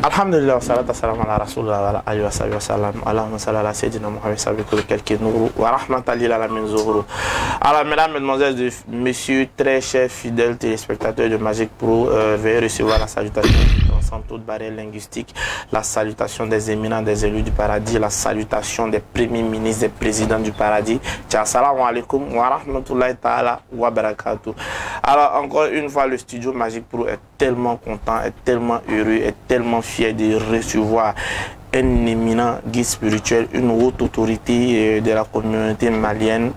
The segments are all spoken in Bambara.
Alhamdulillah, salatu wassalamu ala rasulillah wa ala alihi wa sahbihi wa sallam. Allahumma salli ala sayyidina Muhammad sabiqul kelki nuru wa rahmatan lil alamin zuhuru. Alors mesdames, mesdemoiselles, messieurs, très chers fidèles téléspectateurs de Magic Pro, veuillez recevoir la salutation sans toute barrière linguistique, la salutation des éminents, des élus du paradis, la salutation des premiers ministres, des présidents du paradis. Assalamu alaikum wa rahmatullahi ta'ala wa barakatuh. Alors encore une fois, le studio Magic Pro est tellement content, est tellement heureux, est tellement fier de recevoir un éminent guide spirituel, une haute autorité de la communauté malienne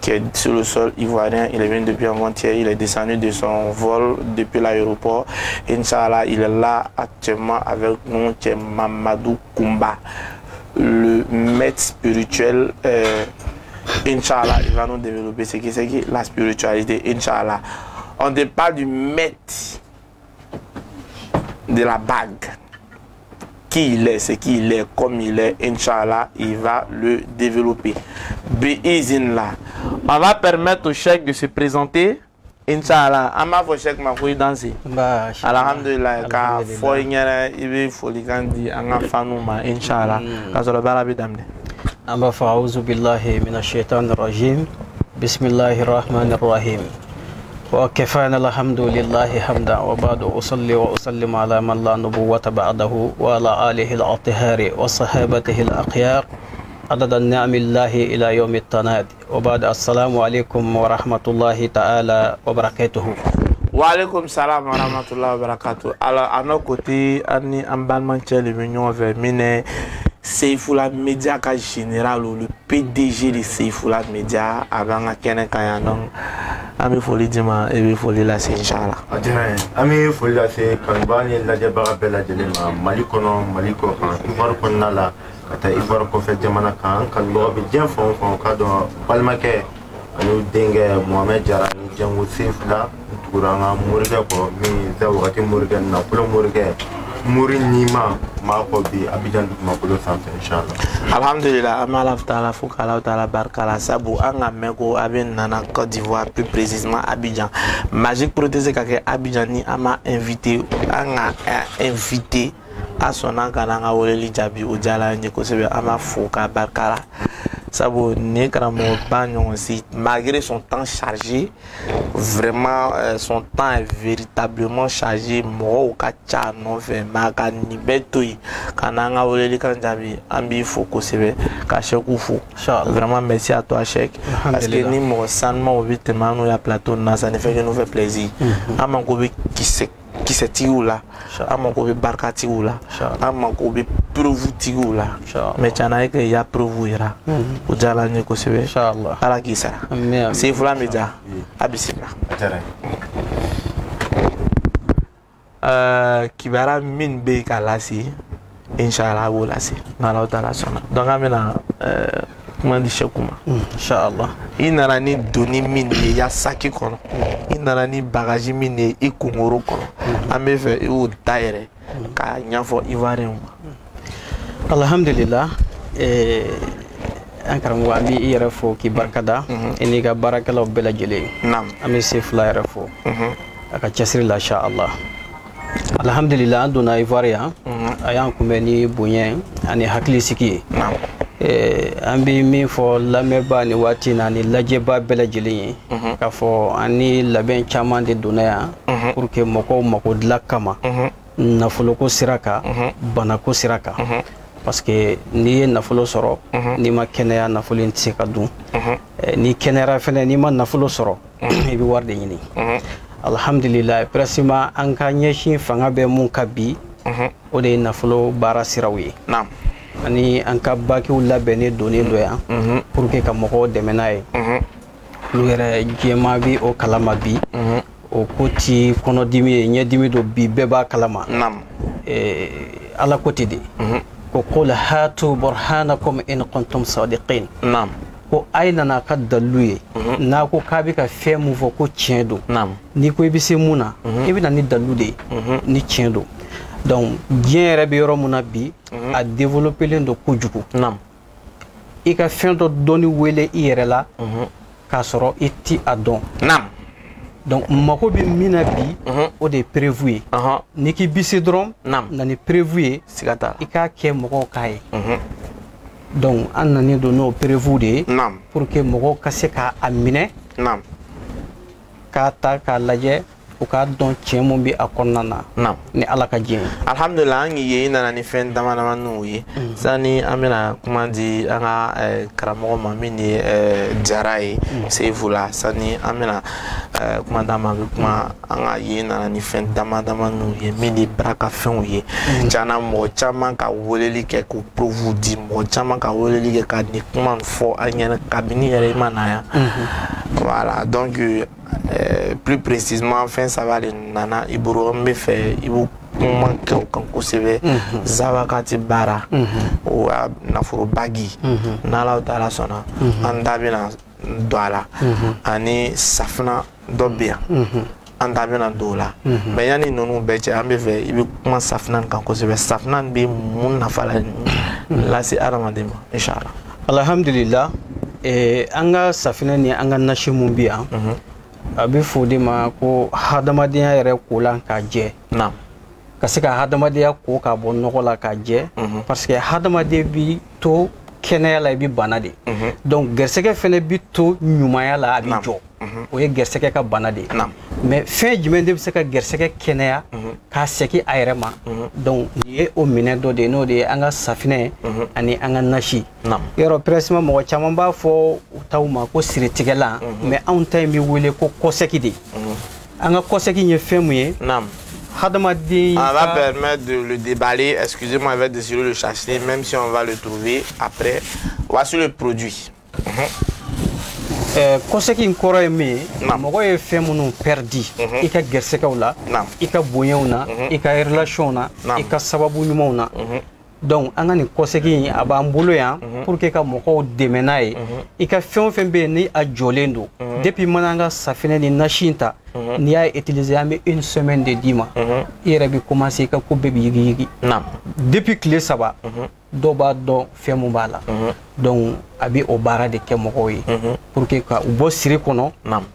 qui est sur le sol ivoirien. Il est venu depuis avant-hier, il est descendu de son vol depuis l'aéroport. Inch'Allah, il est là actuellement avec nous, qui est Mamadou Koumba, le maître spirituel. Inch'Allah, il va nous développer ce qui c'est la spiritualité. Inch'Allah. On te parle du maître de la bague. Qui il est, ce qu'il est, comme il est, Inch'Allah, il va le développer. Bi'iznillah. On va permettre au cheikh de se présenter. Inch'Allah. An b'a fɔ cheikh ma ko i danse. Alhamdulillah, k'a fɔ i ɲɛna i bɛ folikan di an ka fanu ma Inch'Allah. K'a sɔrɔ baara bɛ daminɛ. An b'a fɔ a'udhu billahi minash shaitanir rajim. Bismillahir rahmanir rahim. وكفانا الحمد لله حمدا وبعد أصلي وأسلم على من لا نبوة بعده وعلى آله الأطهار وصحابته الأخيار عدد النعم الله إلى يوم التناد وبعد السلام عليكم ورحمة الله تعالى وبركاته. وعليكم السلام ورحمة الله وبركاته. Alors à nos côtés, ani an balimakɛ de bɛ ɲɔgɔn fɛ min ye Seyfula Media ka général, le PDG de Seyfula Media, a b'an ka kɛnɛ kan yan. Donc an bɛ foli d'i ma, e bɛ foli lase Inch'Allah. A diyara n ye. An bɛ foli lase kanubaga ni lajɛbaga bɛɛ lajɛlen ma Mali kɔnɔ, Mali kɔkan, Ivoire kɔnɔna la ka taa Ivoire kɔfɛ jamana kan. An kanubaga bɛ diɲɛ fan o fan, o k'a dɔn balimakɛ ani denkɛ Mohamed Jara ni Jango Seyfula n tugura an ka morikɛ kɔ min tɛ wagati morikɛ nafolo morikɛ mori ɲiman maa kɔ bi Abidjan dugumakolo sanfɛ Inch'Allah. Alhamdulillah, an bɛ Ala taala fo k'Ala taala barika la sabu an ka mɛn ko a bɛ nana Côte d'Ivoire, plus précisément Abidjan. Magic Pro tɛ se ka kɛ Abidjan ni an ma invité, an ka invité a sɔnna ka n'an ka weleli jaabi, o diyara an ye kosɛbɛ. An b'a fo k'a barika la sabu nin karamɔgɔba ɲɔgɔn si, malgré son temps chargé, vraiment son temps est véritablement chargé, mɔgɔw ka ca a nɔfɛ, mais a ka nin bɛɛ to yen ka n'an ka weleli kan jaabi, an b'i fo kosɛbɛ ka Cheikh fo. Vraiment merci à toi Cheikh, parce que ni mɔgɔ sanumaw bɛ tɛmɛ an n'u ya plateau na, ça ne fait que nous faire plaisir. An mako bɛ kisɛtigiw la, an mako bɛ barikatigiw la, an mako bɛ preuve tigiw la, mais tiɲɛna e ka i ya preuve yira, o diyara an ye kosɛbɛ. Ala k'i sara. Seyfula Media, a bisimila. Kibaruya min bɛ yen k'a lase, Inch'Allah a b'o lase n'Ala taala sɔnna. Donc an bɛna kuma di Cheikh ma. Inch'Allah. I nana ni doni min ye i ya saki kɔnɔ, i nana ni bagaji min ye i kunkoro kɔnɔ, an bɛ fɛ i y'o dayɛlɛ k'a ɲɛfɔ Ivoirien ma. Alhamdulillah, an karamɔgɔ, an bɛ i yɛrɛ fo k'i barikada, i n'i ka baarakɛlaw bɛɛ lajɛlen. An bɛ Seyfula yɛrɛ fo a ka cɛsiri la Inch'Allah. Alhamdulillah, an donna Ivoire yan, a y'an kunbɛn ni bonya ani hakilisigi ye. An bɛ min fɔ lamɛnbaa ni waati na ni lajɛbaa bɛɛ lajɛlen ye, k'a fɔ an ni labɛn caman de donna yan pour que mɔgɔw mako dilan kama, nafoloko sira kan, banako sira kan, parce que n'i ye nafolo sɔrɔ n'i ma kɛnɛya, nafolo in tɛ se ka dun. N'i kɛnɛyara fɛnɛ, n'i ma nafolo sɔrɔ, i bɛ wari de ɲini. Alhamdulillah, pratiquement an ka ɲɛsin fanga bɛ mun ka bi, o de ye nafolo baara siraw ye. Ani an ka bakiw labɛnnen donnen dɔ yan pour que ka mɔgɔw dɛmɛ n'a ye. Olu yɛrɛ jɛman bɛ o kalama bi, o ko ti kɔnɔdimi ye, ɲɛdimi don bi, bɛɛ b'a kalama. Ala ko ten de ko qul hatu burhanakum in kuntum sadiqin. Ko a ye nana ka dalilu ye, n'a ko k'a bɛ ka fɛn mun fɔ ko tiɲɛ don, n'i ko i bɛ se mun na, i bɛ na ni dalilu de ye ni tiɲɛ don. Donc diɲɛ yɛrɛ bɛ yɔrɔ mun na bi, a développelen don kojugu. I ka fɛn dɔ dɔnni wele i yɛrɛ la k'a sɔrɔ i ti a dɔn. Donc mako bɛ min na bi, o de ye preuve ye. N'i k'i bi se dɔrɔn, na ni preuve ye, siga t'a la, i k'a kɛ mɔgɔw k'a ye. Donc an nanen don n'o preuve de ye pour que mɔgɔw ka se k'a minɛ, k'a ta k'a lajɛ, u k'a dɔn tiɲɛ mun bɛ a kɔnɔna na, ni Ala ka diɲɛ ye. Alhamdulilah, an ye i nana ni fɛn dama damaninw ye. Sani an bɛna kuma di an ka karamɔgɔ ma min ye Jara ye, Sefula, sani an bɛna kuma d'a ma, a bɛ kuma an ka ye nana ni fɛn dama damaninw ye min ye barakafɛnw ye. Tiɲɛna, mɔgɔ caman ka weleli kɛ k'o preuve di, mɔgɔ caman ka weleli kɛ ka nin kuma fɔ an ɲɛna kabini yɛrɛ i ma na yan. Voilà, donc plus précisément, fɛn saba de nana i bolo. N bɛ fɛ i b'o kuma kɛ o kan kosɛbɛ. Zawakati baara, o y'a nafolo bagi, n'Ala taala sɔnna an da bɛna don a la, ani safunɛ dɔ bɛ yan, an da bɛna don o la. Mais yanni ninnu bɛɛ cɛ, an bɛ fɛ i bɛ kuma safunɛ kan kosɛbɛ. Safunɛ bɛ mun nafa la lase hadamaden ma, inshallah? Alhamdulillah, an ka safunɛ ni an ka nasi mun bɛ yan, a bɛ fɔ o de ma ko hadamadenya yɛrɛ kolan k'a jɛ, ka se ka hadamadenya ko k'a bɔ nɔgɔ la k'a jɛ, parce que hadamaden bi to kɛnɛya la, i bi bana de. Donc gɛrɛsɛgɛ fɛnɛ bi to ɲumanya la, a bi jɔ, o ye gɛrɛsɛgɛ ka bana de ye. Mais fɛn jumɛn de bɛ se ka gɛrɛsɛgɛ kɛnɛya k'a segin a yɛrɛ ma? Donc nin ye o minɛn dɔ de ye, n'o de ye an ka safinɛ ani an ka nasi. Yɔrɔ pressement, mɔgɔ caman b'a fɔ u taw ma ko siritigɛlan, mais anw ta in bɛ wele ko kɔsɛki de. An ka kɔsɛki ye fɛn mun ye? Hadamaden. On va permettre de le déballer. Excusez-moi, je vais décider de le chercher, même si on va le trouver après. Voici le produit. Kɔsɛki in kɔrɔ ye min ye, mɔgɔ ye fɛn minnu perdi i ka gɛrɛsɛgɛw la, i ka bonyaw na, i ka relation na, i ka sababu ɲumanw na. Donc an ka nin kɔsɛki in, a b'an bolo yan pour que ka mɔgɔw dɛmɛ n'a ye. I ka fɛn o fɛn bɛ yen ni a jɔlen don, depuis mana an ka safinɛ ni nasi in ta, n'i y'a utiliser, an bɛ une semaine de d'i ma, i yɛrɛ bɛ commencer, i ka ko bɛɛ bɛ yigiyigi. Depuis tile 3, dɔw b'a dɔn fɛn mun b'a la. Donc a bɛ o baara de kɛ mɔgɔw ye pour que ka u bɔ siri kɔnɔ,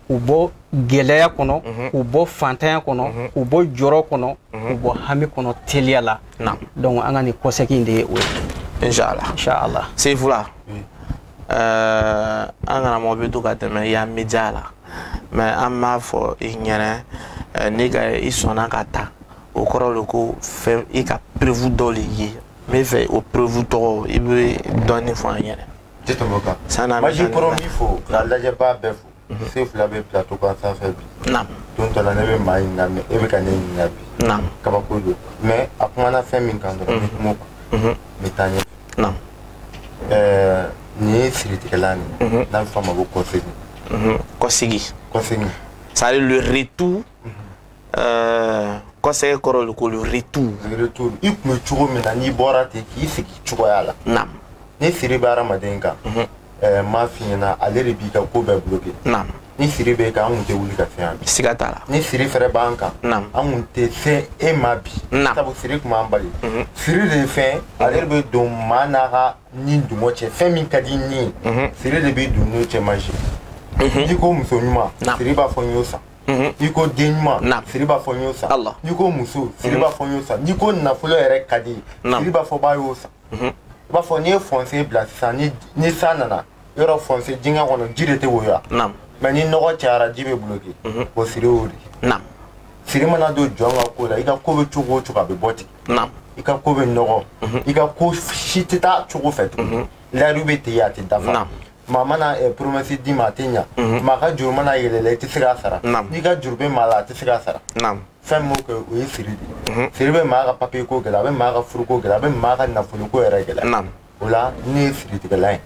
k'u bɔ gɛlɛya kɔnɔ, k'u bɔ fantanya kɔnɔ, k'u bɔ jɔrɔ kɔnɔ, k'u bɔ hami kɔnɔ teliya la. Donc an ka nin kɔsɛki in de ye o ye. Inshallah. Inshallah. Sefula, an karamɔgɔ bɛ to ka tɛmɛ yan media la, mais an b'a fɔ i ɲɛna, n'i ka i sɔnna ka taa, o kɔrɔ de ko fɛn i ka preuve dɔ de ye. N bɛ fɛ o preuve tɔgɔ, i bɛ dɔɔnin fɔ an ɲɛna. Tɛ tɛmɛ o kan. Maji kɔrɔ min fo k'a lajɛbaa bɛɛ fo. Sefula bɛ plateau kan sanfɛ bi. Don dɔ la ne bɛ maa ɲininka, mais e bɛ ka ne ɲininka bi. Kabako don, mais a kumana fɛn min kan dɔrɔn, n bɛ kuma o kan. N bɛ taa ɲɛfɛ. Nin ye siritigɛlan de ye, n'a bɛ fɔ a ma ko kɔsegin. Kɔsegin. Kɔsegin. C'est-à-dire le retour. Kɔsegin kɔrɔ de ko le retour. Le retour. I tun bɛ cogo min na, n'i bɔra ten k'i sigi cogoya la. Ni siri bɛ hadamaden kan, n m'a f'i ɲɛna, ale de b'i ka ko bɛɛ bloqué. Ni siri b'e kan, an kun tɛ wuli ka se yan bi. Siga t'a la. Ni siri fɛrɛ b'an kan, an kun tɛ se e ma bi. Sabu siri kun b'an bali. Siri de ye fɛn, ale de bɛ don maa n'a ka ni dungɔ cɛ, fɛn min ka di ni ye, siri de bɛ don n'o cɛ maji. N'i ko muso ɲuman, siri b'a fɔ n y'o san. N'i ko den ɲuman, siri b'a fɔ n y'o san. N'i ko muso, siri b'a fɔ n y'o san. N'i ko nafolo yɛrɛ ka di, siri b'a fɔ b'a y'o san. I b'a fɔ n'i ye foncier bila sisan, ni san nana, yɔrɔ foncier dingɛ kɔnɔ, ji de tɛ woyo. Mais ni nɔgɔ cayara, ji bɛ bloqué. Bon, siri y'o de ye. Siri mana don jɔn ka ko la, i ka ko bɛ cogo o cogo, a bɛ bɔ ten. I ka ko bɛ nɔgɔ, i ka ko si tɛ taa cogo fɛ tuguni. Layidu bɛ ten, a tɛ dafa. Maa mana promesse d'i ma, a tɛ ɲa. Maa ka juru mana yɛlɛla, i tɛ se k'a sara. N'i ka juru bɛ maa la, a tɛ se k'a sara. Fɛn min b'o kɛ, o ye siri de ye. Siri bɛ maa ka papiye ko gɛlɛya, a bɛ maa ka furuko gɛlɛya, a bɛ maa ka nafolo ko yɛrɛ gɛlɛya. O la, ne ye siritigɛla ye.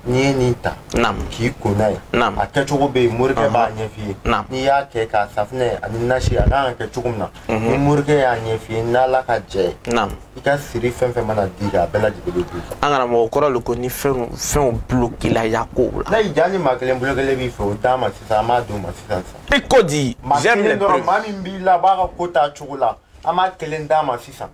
N'i ye nin ta k'i ko n'a ye, a kɛcogo bɛ yen, morikɛ b'a ɲɛf'i ye. N'i y'a kɛ k'a safinɛ ani nasi, a kan ka kɛ cogo min na, ni morikɛ y'a ɲɛf'i ye, n'Ala ka jɛ ye, i ka siri fɛn fɛn mana d'i kan, a bɛɛ lajɛlen bɛ d'i kan. An karamɔgɔ kɔrɔ de ko ni fɛnw bloqué la ya kow la. N'a y'i diya, ni maa kelen bolo kelen b'i fɛ, o d'a ma sisan, an b'a d'o ma sisan sisan. I ko di? J'aime les preuves. Maa min b'i la, a b'a ka ko ta cogo la, an b'a kelen d'a ma sisan.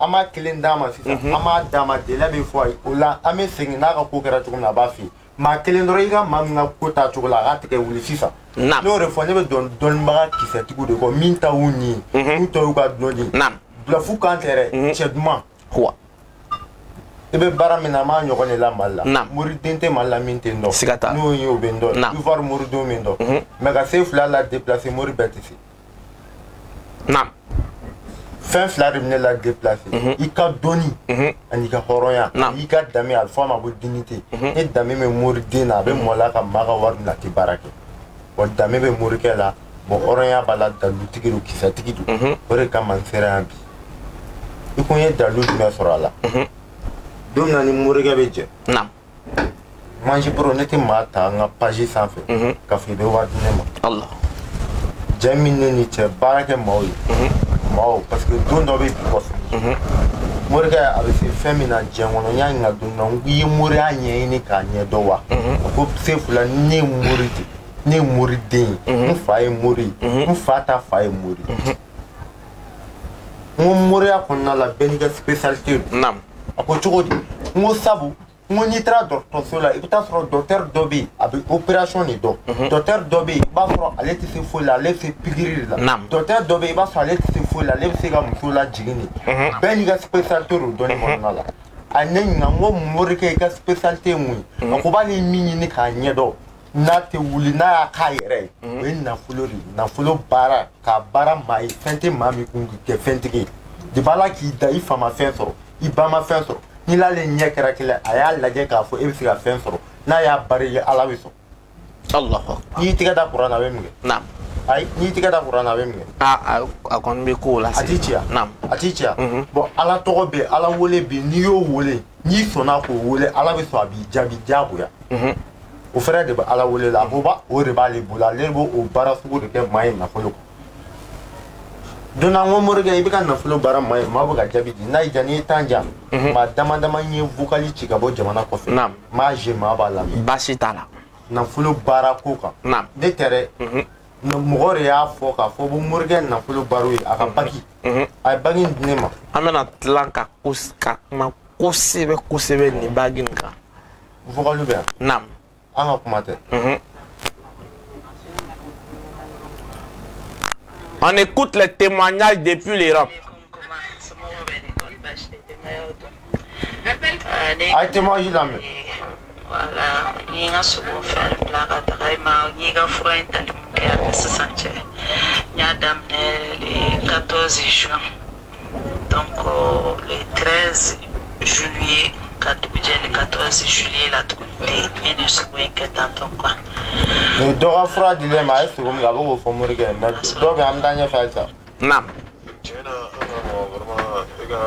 An b'a kelen d'a ma sisan, an b'a d'a ma, délai bɛ fɔ a ye, o la an bɛ segin n'a ka ko kɛra cogo min na, a b'a f'i ye. Maa kelen dɔrɔn i ka maa min ka ko taa cogo la a k'a tigɛ wuli sisan. N'o de fɔ ne bɛ dɔn dɔnnibaga kisɛtigiw de kɔ min ta y'u ni ye. N'u ta y'u ka dɔn ye. Bluff kan tɛ dɛ cɛ duman. I bɛ baara min na an b'a ɲɔgɔn de la Mali la. Moriden tɛ Mali la min tɛ n dɔn. Siga t'a la. N'o ye o bɛ n dɔn. Ivoire moridenw bɛ n dɔn. Mais ka se fila la déplacer mori bɛɛ tɛ se. Fɛn fila de bɛ ne la déplacer. I ka dɔnni ani i ka hɔrɔnya. I ka danbe a bɛ fɔ a ma ko dignité. Ni danbe bɛ moriden na a bɛ mɔ la ka maa ka wari minɛ a tɛ baara kɛ. Bon danbe bɛ morikɛ la bon hɔrɔnya b'a la dalutigi don kisɛtigi don. O de kama n sera yan bi. I ko n ye dalu jumɛn sɔrɔ a la. Don min na ni morikɛ bɛ jɛ. Manji Pro ne tɛ maa ta n ka page sanfɛ. K'a fɔ i bɛ wari di ne ma. Jɛ min ne ni cɛ baara kɛ maaw ye. Maaw parce que don dɔ bɛ bi kɔfɛ. Morikɛ a bɛ se fɛn min na diɲɛ kɔnɔ n y'a ɲininka don min na n ko i ye moriya ɲɛɲini k'a ɲɛdɔn wa. A ko Sefula ne ye mori de ne ye moriden ye. N fa ye mori ye. N fa ta fa ye mori ye. N ko moriya kɔnɔna la bɛɛ n'i ka spécialité don. A ko cogo di n ko sabu n ko n'i taara dɔgɔtɔrɔso la i bɛ taa sɔrɔ docteur dɔ bɛ yen a bɛ opération de dɔn docteur dɔ bɛ yen i b'a sɔrɔ ale tɛ se foyi la ale bɛ se pikiri de la docteur dɔ bɛ yen i b'a sɔrɔ ale tɛ se foyi la ale bɛ se ka muso lajigin de bɛɛ n'i ka spécialité don dɔnni kɔnɔna la a ye ne ɲininka n ko morikɛ i ka spécialité ye mun ye a ko b'ale min ɲini k'a ɲɛdɔn n'a tɛ wuli n'a y'a k'a yɛrɛ ye o ye nafolo de ye nafolo baara k'a baara maa ye fɛn tɛ maa min kun k'i kɛ fɛntigi ye depuis Ala k'i da i fa ma fɛn sɔrɔ i ba ma fɛn sɔrɔ n'i l'ale ɲɛ kɛra kelen a y'a lajɛ k'a fɔ e bɛ se ka fɛn sɔrɔ n'a y'a bari Ala bɛ sɔn. N'i y'i tɛgɛ da kuran na a bɛ mun kɛ. Ayi n'i y'i tɛgɛ da kuran na a bɛ mun kɛ. A kɔni bɛ kow lase. A t'i ci yan. A t'i ci yan. Bon Ala tɔgɔ bɛ yen Ala wele bɛ yen n'i y'o wele n'i sɔnna k'o wele Ala bɛ sɔn a b'i jaabi diyagoya. O fɛrɛ de bɛ Ala wele la a ko o de b'ale bolo ale b'o o baara sugu de kɛ maa ye nafolo kɔ. Don na n ko morikɛ i bɛ ka nafolo baara maa ye maa bɛ ka jaabi di n'a y'i diya n'i ye tan diyan maa dama dama ye vocal ci ka bɔ jamana kɔfɛ n m'a je maa b'a lamɛn. Baasi t'a la. Nafolo baara ko kan. Ne tɛ dɛ. Mɔgɔ de y'a fɔ k'a fɔ ko morikɛ nafolo baara ye a ka baki. A ye baki in di ne ma. An bɛna tila ka kuma kosɛbɛ kosɛbɛ nin baki in kan. Vocal bɛ yan. An ka kuma tɛ. On écoute les témoignages depuis l'Europe. Voilà, il y a un second faire le 14 juin. Donc le 13 juillet, le 14 juillet, la mais dɔgɔ fura dilen ma a ye sogo min kɛ a bɛ k'o fɔ morikɛ ye mais dɔw bɛ yen an bɛ taa ɲɛfɛ halisa. Naam. Tiɲɛ na an ka mɔgɔ vraiment i ka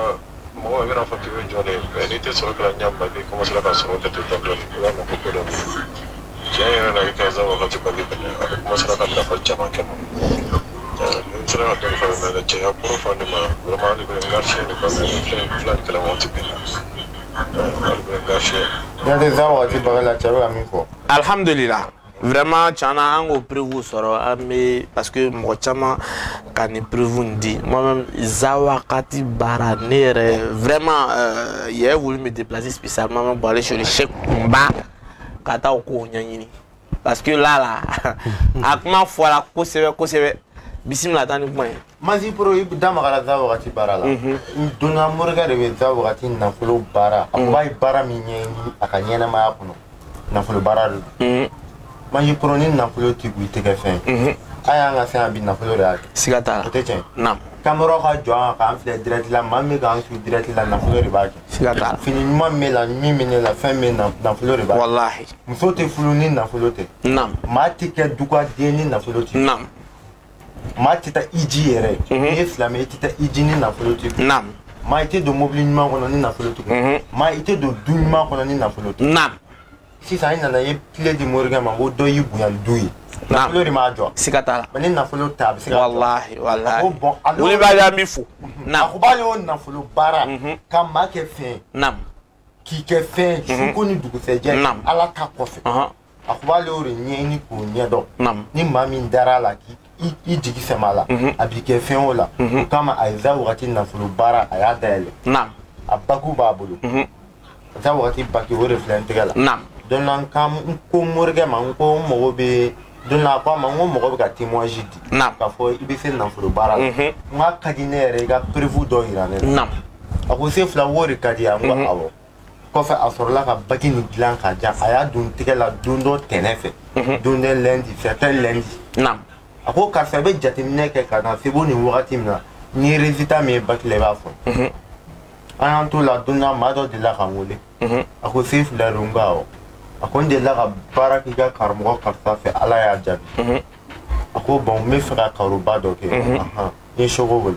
mɔgɔ i bɛna fɔ k'i bɛ jɔn de mais n'i tɛ sɔrɔ kɛra ɲɛma i commencé ka sɔrɔ kɛ ten dɔɔni dɔɔni i b'a mɛn ko ko dɔ bɛ yen. Tiɲɛ yɛrɛ la i ka za wagati bali fɛnɛ a bɛ commencé ka nafa caman kɛ ma. N sera ka dɔɔni faamuya mais cɛya kɔrɔ fɔ ne ma vraiment hali bi n ka fiɲɛ de ba filɛ filɛ kɛlɛ waati bɛɛ la. Hali bi n ka fiɲɛ. N tɛ za wagati baga la cɛ bɛ ka min fɔ. Alhamdulillah. Vraiment, tiɲɛna an k'o preuve sɔrɔ an bɛ parce que mɔgɔ caman ka nin preuve in di moi-même Zawakati baara ne yɛrɛ vraiment j'ai voulu me déplacer spécialement pour aller chez le Cheikh Koumba ka taa o kow ɲɛɲini parce que là a kuma fɔra kosɛbɛ kosɛbɛ bisimila taa ni kuma ye. Mansi Pro i da magara Zawakati baara la. N donna morikɛ de bɛ Zawakati nafolo baara a ko b'a ye baara min ɲɛɲini a ka ɲɛnamaya kɔnɔ nafolo baara de don. Manji Pro ni nafolo t'i kun i tɛ kɛ fɛn ye. A y'an ka se yan bi nafolo de y'a kɛ. Siga t'a la. O tɛ tiɲɛ ye. Naam. Caméra ka jɔ an kan k'an filɛ direct la maa min bɛ k'an su direct la nafolo de b'a kɛ. Siga t'a la. Fini ɲuman min b'e la min bɛ ne la fɛn min nafolo de b'a kɛ. Walahi. Muso tɛ furu ni nafolo tɛ. Naam. Maa tɛ kɛ dugaden ni nafolo tɛ. Naam. Maa tɛ taa iji yɛrɛ. N'i ye silamɛ i tɛ taa iji ni nafolo tɛ. Naam. Maa i tɛ don mobili ɲuman kɔnɔ ni nafolo tɛ. Maa i tɛ don du ɲuman kɔnɔ ni nafolo tɛ. Naam. Sisan i nana i ye tile di morikɛ ma ko dɔ y'i bonya ni du ye. Nafolo de m'a jɔ. Siga t'a la. Mais ni nafolo tɛ a bɛ se ka jɔ. Walahi walahi. A ko bon ale. Wulibali an b'i fo. A ko b'ale y'o nafolo baara. Ka maa kɛ fɛn ye. Naam. K'i kɛ fɛn ye suko ni dugusɛjɛ. Naam. Ala ta kɔfɛ. A ko b'ale y'o de ɲɛɲini k'o ɲɛdɔn. Naam. Ni maa min dara a la k'i jigi sɛmɛ a la. A b'i kɛ fɛn o la. O kama a ye Zawakati nafolo baara a y'a dayɛlɛ. Naam. A baku b'a bolo. Zawakati baki o de filɛ n tɛgɛ la. Naam. Don la n ko morikɛ ma n ko n mago bɛ don la a ko a ma n ko mɔgɔ bɛ ka témoignage di. K'a fɔ i bɛ se nafolo baara la. N k'a ka di ne yɛrɛ i ka preuve dɔ yira ne la. A ko se fila wo de ka di yan n ko awɔ. Kɔfɛ a sɔrɔla ka baki nin dilan k'a diyan a y'a don tigɛ la don dɔ tɛnɛ fɛ. Don dɔ lundi c'était lundi. A ko karisa i bɛ jateminɛ kɛ ka na sebo nin wagati min na ni résultat min ye baki la i b'a fɔ. An y'an t'o la don dɔ maa dɔ delila ka n wele. A ko se fila don n ko awɔ. A ko n delila ka baara k'i ka karamɔgɔ karisa fɛ ala y'a jaabi. A ko bon n bɛ fɛ ka karoba dɔ kɛ. N ye soko wele.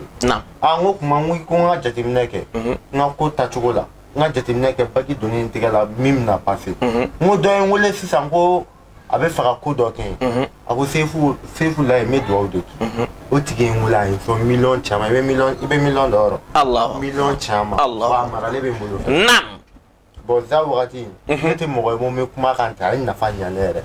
A n ko kuma n ko n ka jateminɛ kɛ n ka ko tacogo la n ka jateminɛ kɛ baki donni n tɛgɛ la min bɛna pase. N ko dɔ ye n wele sisan ko a bɛ fɛ ka ko dɔ kɛ n. A ko sefu la n bɛ dugawu de kɛ. O tigi ye n wele a ye n sɔn miliyɔn caman i bɛ miliyɔn dɔ yɔrɔ. Miliyɔn caman. Wa a maralen bɛ n bolo fɛ. Bon za wagati ne tɛ mɔgɔ ye mun bɛ kuma kan ten a ye nafa ɲa ne yɛrɛ.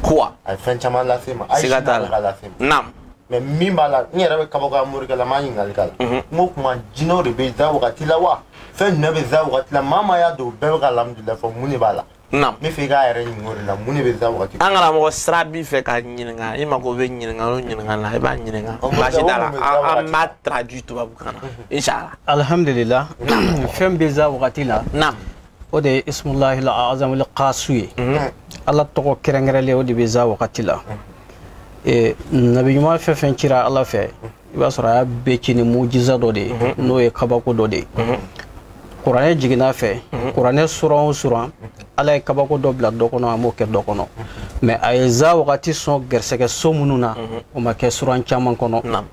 A ye fɛn caman lase n ma. A ye sini a lase n ma. Mais min b'a la n yɛrɛ bɛ kabakoya morikɛ la n m'a ɲininkali k'a la. N ko kuma jinɛw de bɛ za wagati la wa fɛn jumɛn bɛ za wagati la maa maa y'a don bɛɛ bɛ ka alhamdulilayi fɔ mun de b'a la. N bɛ fɛ i k'a yɛrɛ ɲininka o de la mun de bɛ za wagati. An karamɔgɔ sira b'i fɛ ka ɲininka i mako bɛ ɲininka o ɲininka la i b'a ɲininka baasi t'a la an b'a traduit tubabukan na inshallah. Alhamdulillah fɛn bɛ za wagati la. O de ye ismullahi al-azam al-qasu ye. Ala tɔgɔ kɛrɛnkɛrɛnlen o de bɛ za wagati la. Nabi ɲuman fɛn fɛn cira ala fɛ i b'a sɔrɔ a y'a bɛɛ ci ni mujiza dɔ de ye n'o ye kabako dɔ de ye. Kuranɛ jiginna fɛ kuranɛ suran o suran ala ye kabako dɔ bila dɔ kɔnɔ a m'o kɛ dɔ kɔnɔ mais a ye za wagati sɔn gɛrɛsɛgɛ so minnu na o ma kɛ suran caman kɔnɔ.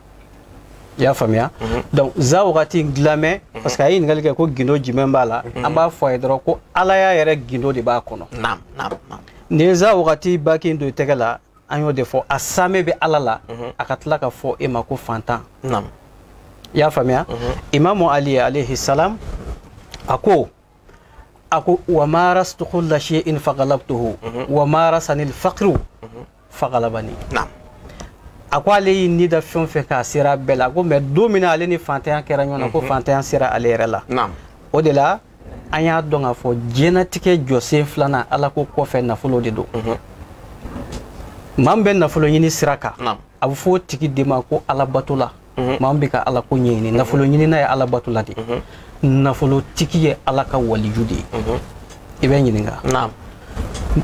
I y'a faamuya donc za wagati dilan parce que a ye ɲininkali kɛ ko gindo jumɛn b'a la an b'a fɔ a ye dɔrɔn ko ala y'a yɛrɛ gindo de b'a kɔnɔ. Ni ye za wagati baki don i tɛgɛ la an y'o de fɔ a saamɛ bɛ ala la a ka tila ka fɔ e ma ko fantan. I y'a faamuya Imamu Ali alayhi salam a ko wa ma rastu kulla shay'in faghalabtuhu wa ma rasani al-faqru faghalabani. A ko ale y'i ni da fɛn o fɛn k'a sera bɛɛ la ko mais don min na ale ni fantanya kɛra ɲɔgɔn na ko fantanya sera ale yɛrɛ la. O de la an y'a dɔn k'a fɔ diɲɛnatigɛ jɔsen filanan ala ko kɔfɛ nafolo de don. Maa min bɛ nafolo ɲini sira kan a bɛ fɔ o tigi de ma ko alabatola. Maa min bɛ ka ala ko ɲɛɲini nafolo ɲinina ye alabatola de ye. Nafolotigi ye ala ka waliju de ye. I bɛ ɲininka.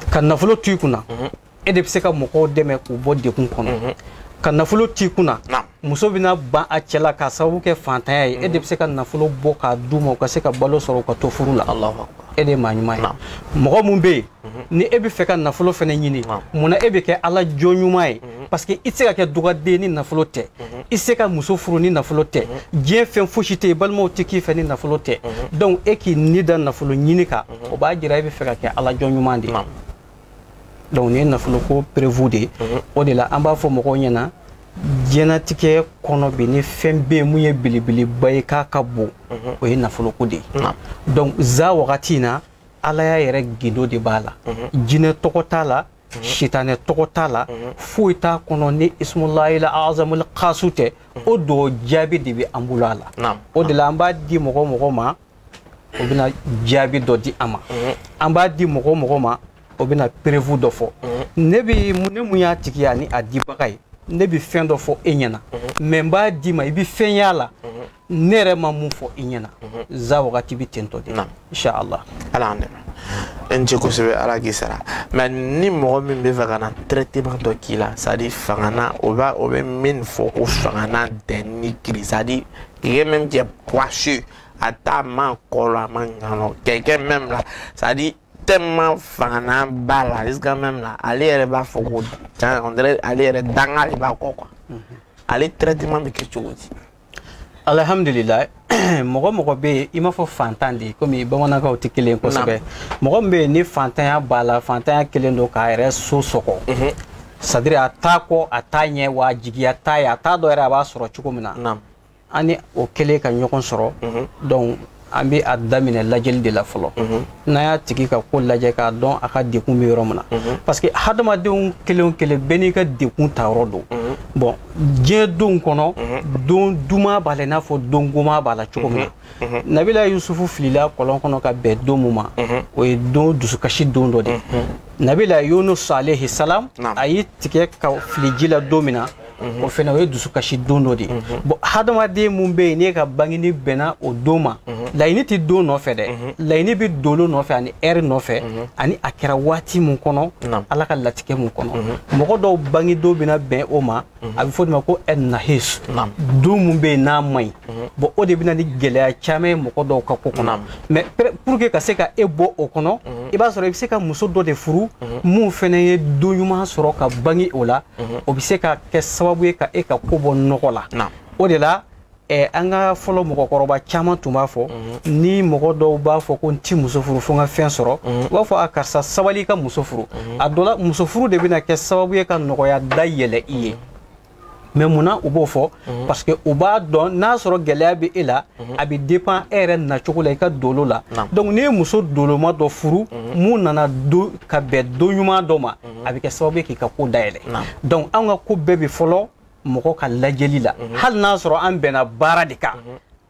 Ka nafolo to i kunna e de bɛ se ka mɔgɔw dɛmɛ k'u bɔ degun kɔnɔ. Ka nafolo t'i kunna muso bɛna ban a cɛ la k'a sababu kɛ fantanya ye e de bɛ se ka nafolo bɔ k'a d'u ma u ka se ka balo sɔrɔ u ka to furu la. E de ye maa ɲuman ye. Mɔgɔ mun bɛ yen ni e bɛ fɛ ka nafolo fɛnɛ ɲini munna e bɛ kɛ ala jɔn ɲuman ye parce que i tɛ se ka kɛ dɔgɔden ni nafolo tɛ i tɛ se ka muso furu ni nafolo tɛ diɲɛ fɛn fosi tɛ yen balimaw tɛ k'i fɛ ni nafolo tɛ donc e k'i ni da nafolo ɲini kan o b'a jira e bɛ fɛ ka kɛ ala jɔn ɲuman de ye. Donc nin ye nafolo ko prévu de ye. O de la an b'a fɔ mɔgɔw ɲɛna diɲɛnatigɛ kɔnɔ bi ni fɛn bɛ yen mun ye belebeleba ye k'a ka bon o ye nafolo ko de ye. Donc za wagati in na ala y'a yɛrɛ gindo de b'a la jinɛ tɔgɔ t'a la sitanɛ tɔgɔ t'a la foyi t'a kɔnɔ ni ismullahi al-azam al-qasu tɛ o dɔw jaabi de bɛ an bolo a la. O de la an b'a di mɔgɔ ma o bɛna jaabi dɔ di an ma. An b'a di mɔgɔ ma o bɛna prévu dɔ fɔ. Ne bɛ ne mun y'a tigi ye ani a dibaga ye ne bɛ fɛn dɔ fɔ e ɲɛna mais n b'a d'i ma i bɛ fɛn y'a la ne yɛrɛ ma mun fɔ i ɲɛna za wagati bɛ ten tɔ de inshallah. Ala an dɛmɛ e ni ce kosɛbɛ ala k'i sara. Mais ni mɔgɔ min bɛ fɛ ka na traitement dɔ k'i la c'est à dire fangana o bɛ min fɔ ko fangana dɛn ni kiri c'est à dire quelqu'un même qui est poisseux a t'a ma kɔlɔ a ma ŋanɔ quelqu'un même là c'est à dire tellement fangana b'a la jusqu'à même là ale yɛrɛ b'a fɔ ko on dirait ale yɛrɛ danga de b'a kɔ quoi ale traitement bɛ kɛ cogo di? Alhamdulillah mɔgɔ bɛ yen i m'a fɔ fantan de ye komi bamanankanw tɛ kelen kosɛbɛ. Mɔgɔ min bɛ yen ni fantanya b'a la fantanya kelen don k'a yɛrɛ so sɔgɔ c'est à dire a t'a kɔ a t'a ɲɛ wa jigiya t'a ye a t'a dɔn yɛrɛ a b'a sɔrɔ cogo min na an ni o kɛlen ka ɲɔgɔn sɔrɔ donc an bɛ a daminɛ lajɛli de la fɔlɔ. N'an y'a tigi ka ko lajɛ k'a dɔn a ka degun bɛ yɔrɔ min na parce que hadamadenw kelen o kelen bɛɛ n'i ka degun ta yɔrɔ don. Bon, diɲɛ don kɔnɔ, don duman b'a la i n'a fɔ don goman b'a la cogo min na. Nabila Yusufu filila kɔlɔn kɔnɔ ka bɛn don mun ma, o ye don dusukasi don dɔ de ye. Nabila Yunus alayhi salam, a y'i tigɛ ka fili ji la don min na, o fɛnɛ o ye dusukasi don dɔ de ye. Bon, hadamaden mun bɛ yen n'e ka bangeni bɛnna o don ma, laɲini tɛ don nɔfɛ dɛ, laɲini bɛ dolo nɔfɛ ani ɛri nɔfɛ, ani a kɛra waati mun kɔnɔ, Ala ka latigɛ mun kɔnɔ. Mɔgɔ dɔw bangedon bɛna bɛn o ma, a bɛ fɔ o de ma ko ɛnahis, don mun bɛ yen n'a man ɲi. Bon, o de bɛ na ni gɛlɛya caman ye mɔgɔ dɔw ka ko kɔnɔ. Mais pour que ka se ka e bɔ o kɔnɔ, i b'a sɔrɔ i bɛ se ka muso dɔ de furu mun fɛnɛ ye don ɲuman sɔrɔ ka bange o la, o bɛ se ka kɛ sababu ye ka e ka ko bɔ nɔgɔ la. O de la an ka fɔlɔ mɔgɔkɔrɔba caman tun b'a fɔ, ni mɔgɔ dɔw b'a fɔ ko n ti muso furu fo n ka fɛn sɔrɔ, u b'a fɔ a karisa sabali i ka muso furu. A dɔ la muso furu de bɛna kɛ sababu ye ka nɔgɔya da yɛlɛ i ye. Mais munna u b'o fɔ? Parce que u b'a dɔn n'a sɔrɔ gɛlɛya bɛ e la, a bɛ dépend e yɛrɛ nacogo la i ka dolo la. Donc n'i ye muso doloma dɔ furu mun nana don ka bɛn don ɲuman dɔ ma, a bɛ kɛ sababu ye k'i ka ko dayɛlɛ. Donc anw ka ko bɛɛ bɛ fɔlɔ mɔgɔ ka lajɛli la, hali n'a sɔrɔ an bɛnna baara de kan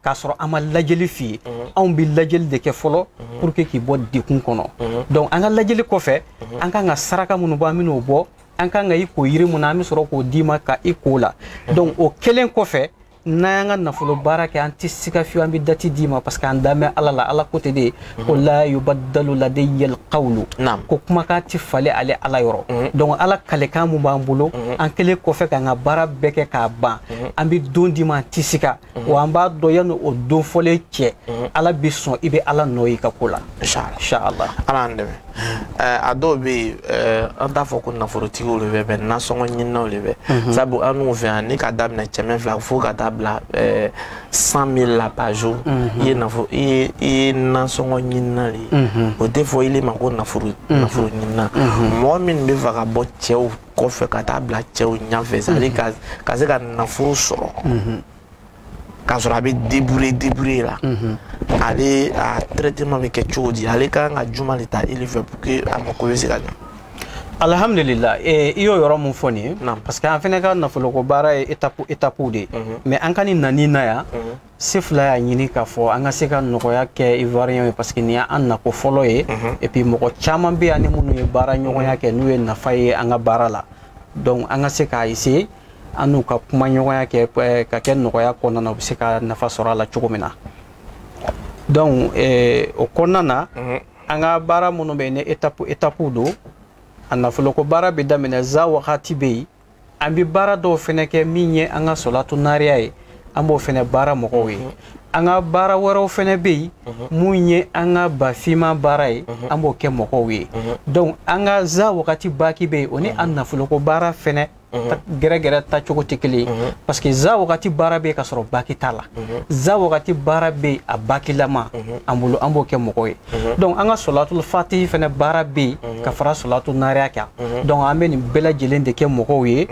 k'a sɔrɔ an ma lajɛli f'i ye, anw bɛ lajɛli de kɛ fɔlɔ pour que k'i bɔ degun kɔnɔ. Donc an ka lajɛli kɔfɛ, an kan ka saraka minnu bɔ, an bɛn'o bɔ, an kan ka i ko yiri mun na, an bɛ sɔrɔ k'o d'i ma ka i ko la. Donc o kɛlen kɔfɛ, n'an y'an ka nafolo baara kɛ, an tɛ siga fiyewu, an bɛ dati d'i ma parce que an dan bɛ Ala la. Ala ko ten de ko la yubaddalu ladayya alqawlu, ko kumakan tɛ falen ale Ala yɔrɔ. Donc Ala kalekan mun b'an bolo, an kɛlen kɔfɛ k'an ka baara bɛɛ kɛ k'a ban, an bɛ don d'i ma, an tɛ siga, wa an b'a dɔn yanni o don fɔlen cɛ, Ala bɛ sɔn i bɛ Ala nɔ ye i ka ko la. Inshallah. Ala y'an dɛmɛ. A dɔw bɛ yen, an t'a fɔ ko nafolotigiw de bɛ, mais nasɔngɔ ɲininaw de bɛ. Sabu an n'u fɛ yan, ni ka daminɛ 200 fo ka taa bila 100 000 la par jour, i ye nafolo, i ye nasɔngɔ ɲinina de ye. O tɛ fɔ ile ma ko nafolo ɲinina. Mɔgɔ min bɛ fɛ ka bɔ cɛw kɔfɛ ka taa bila cɛw ɲɛfɛ, c'est à dire ka se ka nafolo sɔrɔ, k'a sɔrɔ a bɛ débrouiller la, ale a traitement bɛ kɛ cogo di? Ale kan ka juma de ta ile fɛ pour que a mako bɛ se ka ɲɛ? Alhamdulillah, i y'o yɔrɔ mun fɔ nin ye, parce que an fɛnɛ ka nafoloko baara ye étape de ye. Mais an ka nin nani na yan, Sefila y'a ɲini k'a fɔ an ka se ka nɔgɔya kɛ Ivoirien ye, parce que nin y'an nako fɔlɔ ye. Et puis mɔgɔ caman bɛ yan ni minnu ye baara ɲɔgɔnya kɛ, n'u ye nafa ye an ka baara la. Donc an ka se k'a essayer an n'u ka kuma ɲɔgɔnya kɛ ka kɛ nɔgɔya kɔnɔna na, u bɛ se ka nafa sɔrɔ a la cogo min na. Donc o kɔnɔna na, an ka baara minnu bɛ yen ni étape don, a nafoloko baara bɛ daminɛ za wagati bɛ yen. An bɛ baara dɔw fɛnɛ kɛ min ye an ka sɔlatu nariya ye, an b'o fɛnɛ baara mɔgɔw ye. An ka baara wɛrɛw fɛnɛ bɛ yen mun ye an ka bafinma baara ye, an b'o kɛ mɔgɔw ye. Donc an ka za wagati baki bɛ yen, o ni a nafoloko baara fɛnɛ gɛrɛgɛrɛ tacogo tɛ kelen ye, parce que za wagati baara bɛ yen ka sɔrɔ baki t'a la, za wagati baara bɛ yen a bakilama an bolo, an b'o kɛ mɔgɔw ye. Donc an ka sɔlatul fatihi fɛnɛ baara bɛ yen ka fara sɔlatu nariya kan. Donc an bɛ nin bɛɛ lajɛlen de kɛ mɔgɔw ye,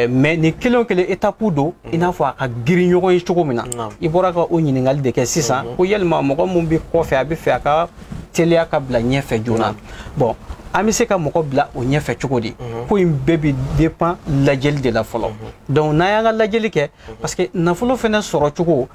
mais nin kelen o kelen étape don, i n'a fɔ a ka girin ɲɔgɔn ye cogo min na. I bɔra ka o ɲininkali de kɛ sisan, ko yalima mɔgɔ mun bɛ kɔfɛ a bɛ fɛ a ka teliya ka bila ɲɛfɛ joona. Bon, an bɛ se ka mɔgɔ bila o ɲɛfɛ cogo di? Ko in bɛɛ bɛ dépend lajɛli de la fɔlɔ. Donc n'an y'an ka lajɛli kɛ, parce que nafolo fɛnɛ sɔrɔ cogo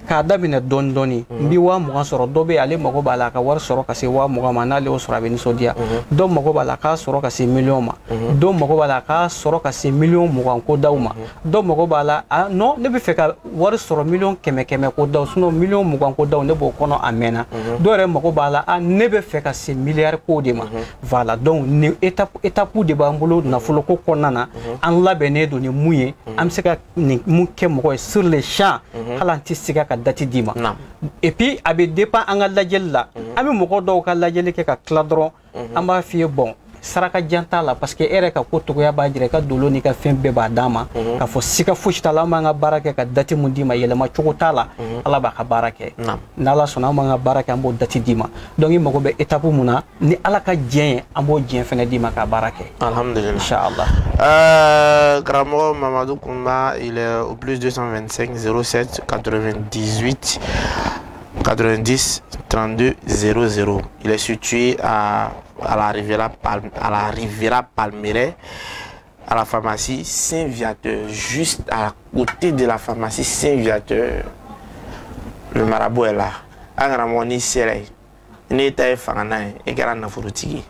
k'a daminɛ dɔɔni dɔɔni, n bɛ 20,000 sɔrɔ, dɔ bɛ yen ale mago b'a la a ka wari sɔrɔ ka se 20,000 ma, n'ale y'o sɔrɔ a bɛ nisɔndiya. Dɔ mago b'a la a k'a sɔrɔ ka se miliyɔn ma, dɔ mago b'a la a k'a sɔrɔ ka se miliyɔn 20 ko daw ma, dɔ mago b'a la a non ne bɛ fɛ ka wari sɔrɔ miliyɔn 100 100 ko daw, sinon miliyɔn 20 ko daw ne b'o kɔnɔ a mɛnna. Dɔw yɛrɛ mago b'a la a ne bɛ fɛ ka se miliyari ko de ma. Voilà, donc nin étape de b'an bolo nafolo ko kɔnɔna na, an labɛnnen don ni mun ye, an bɛ se ka nin mun kɛ mɔgɔ ye sur le champ, hali an tɛ siga ka date d'i ma. Et puis a bɛ dépend an ka lajɛli la. An bɛ mɔgɔ dɔw ka lajɛli kɛ ka tila dɔrɔn, an b'a f'i ye bon saraka jan t'a la, parce que e yɛrɛ ka ko togoya b'a jira, i ka dolo n'i ka fɛn bɛɛ b'a d'a ma, k'a fɔ siga fosi t'a la, an b'an ka baara kɛ ka date mun d'i ma, yɛlɛma cogo t'a la, Ala b'a ka baara kɛ. N'Ala sɔnna an b'an ka baara kɛ, an b'o date d'i ma. Donc i mago bɛ étape mun na, ni Ala ka diɲɛ ye, an b'o diɲɛ fɛnɛ d'i ma k'a baara kɛ. Alhamdulillah. Inchallah. Karamɔgɔ Mamadou Koumba, il est au plus 225 07 98 90 32 00. Il est situé à la Riviera Palmeraie, À la pharmacie Saint-Viateur, juste à côté de la pharmacie Saint-Viateur. Le marabout est là. An karamɔgɔ n'i sera yen, n'e ta ye fangana ye, e kɛra nafolotigi ye.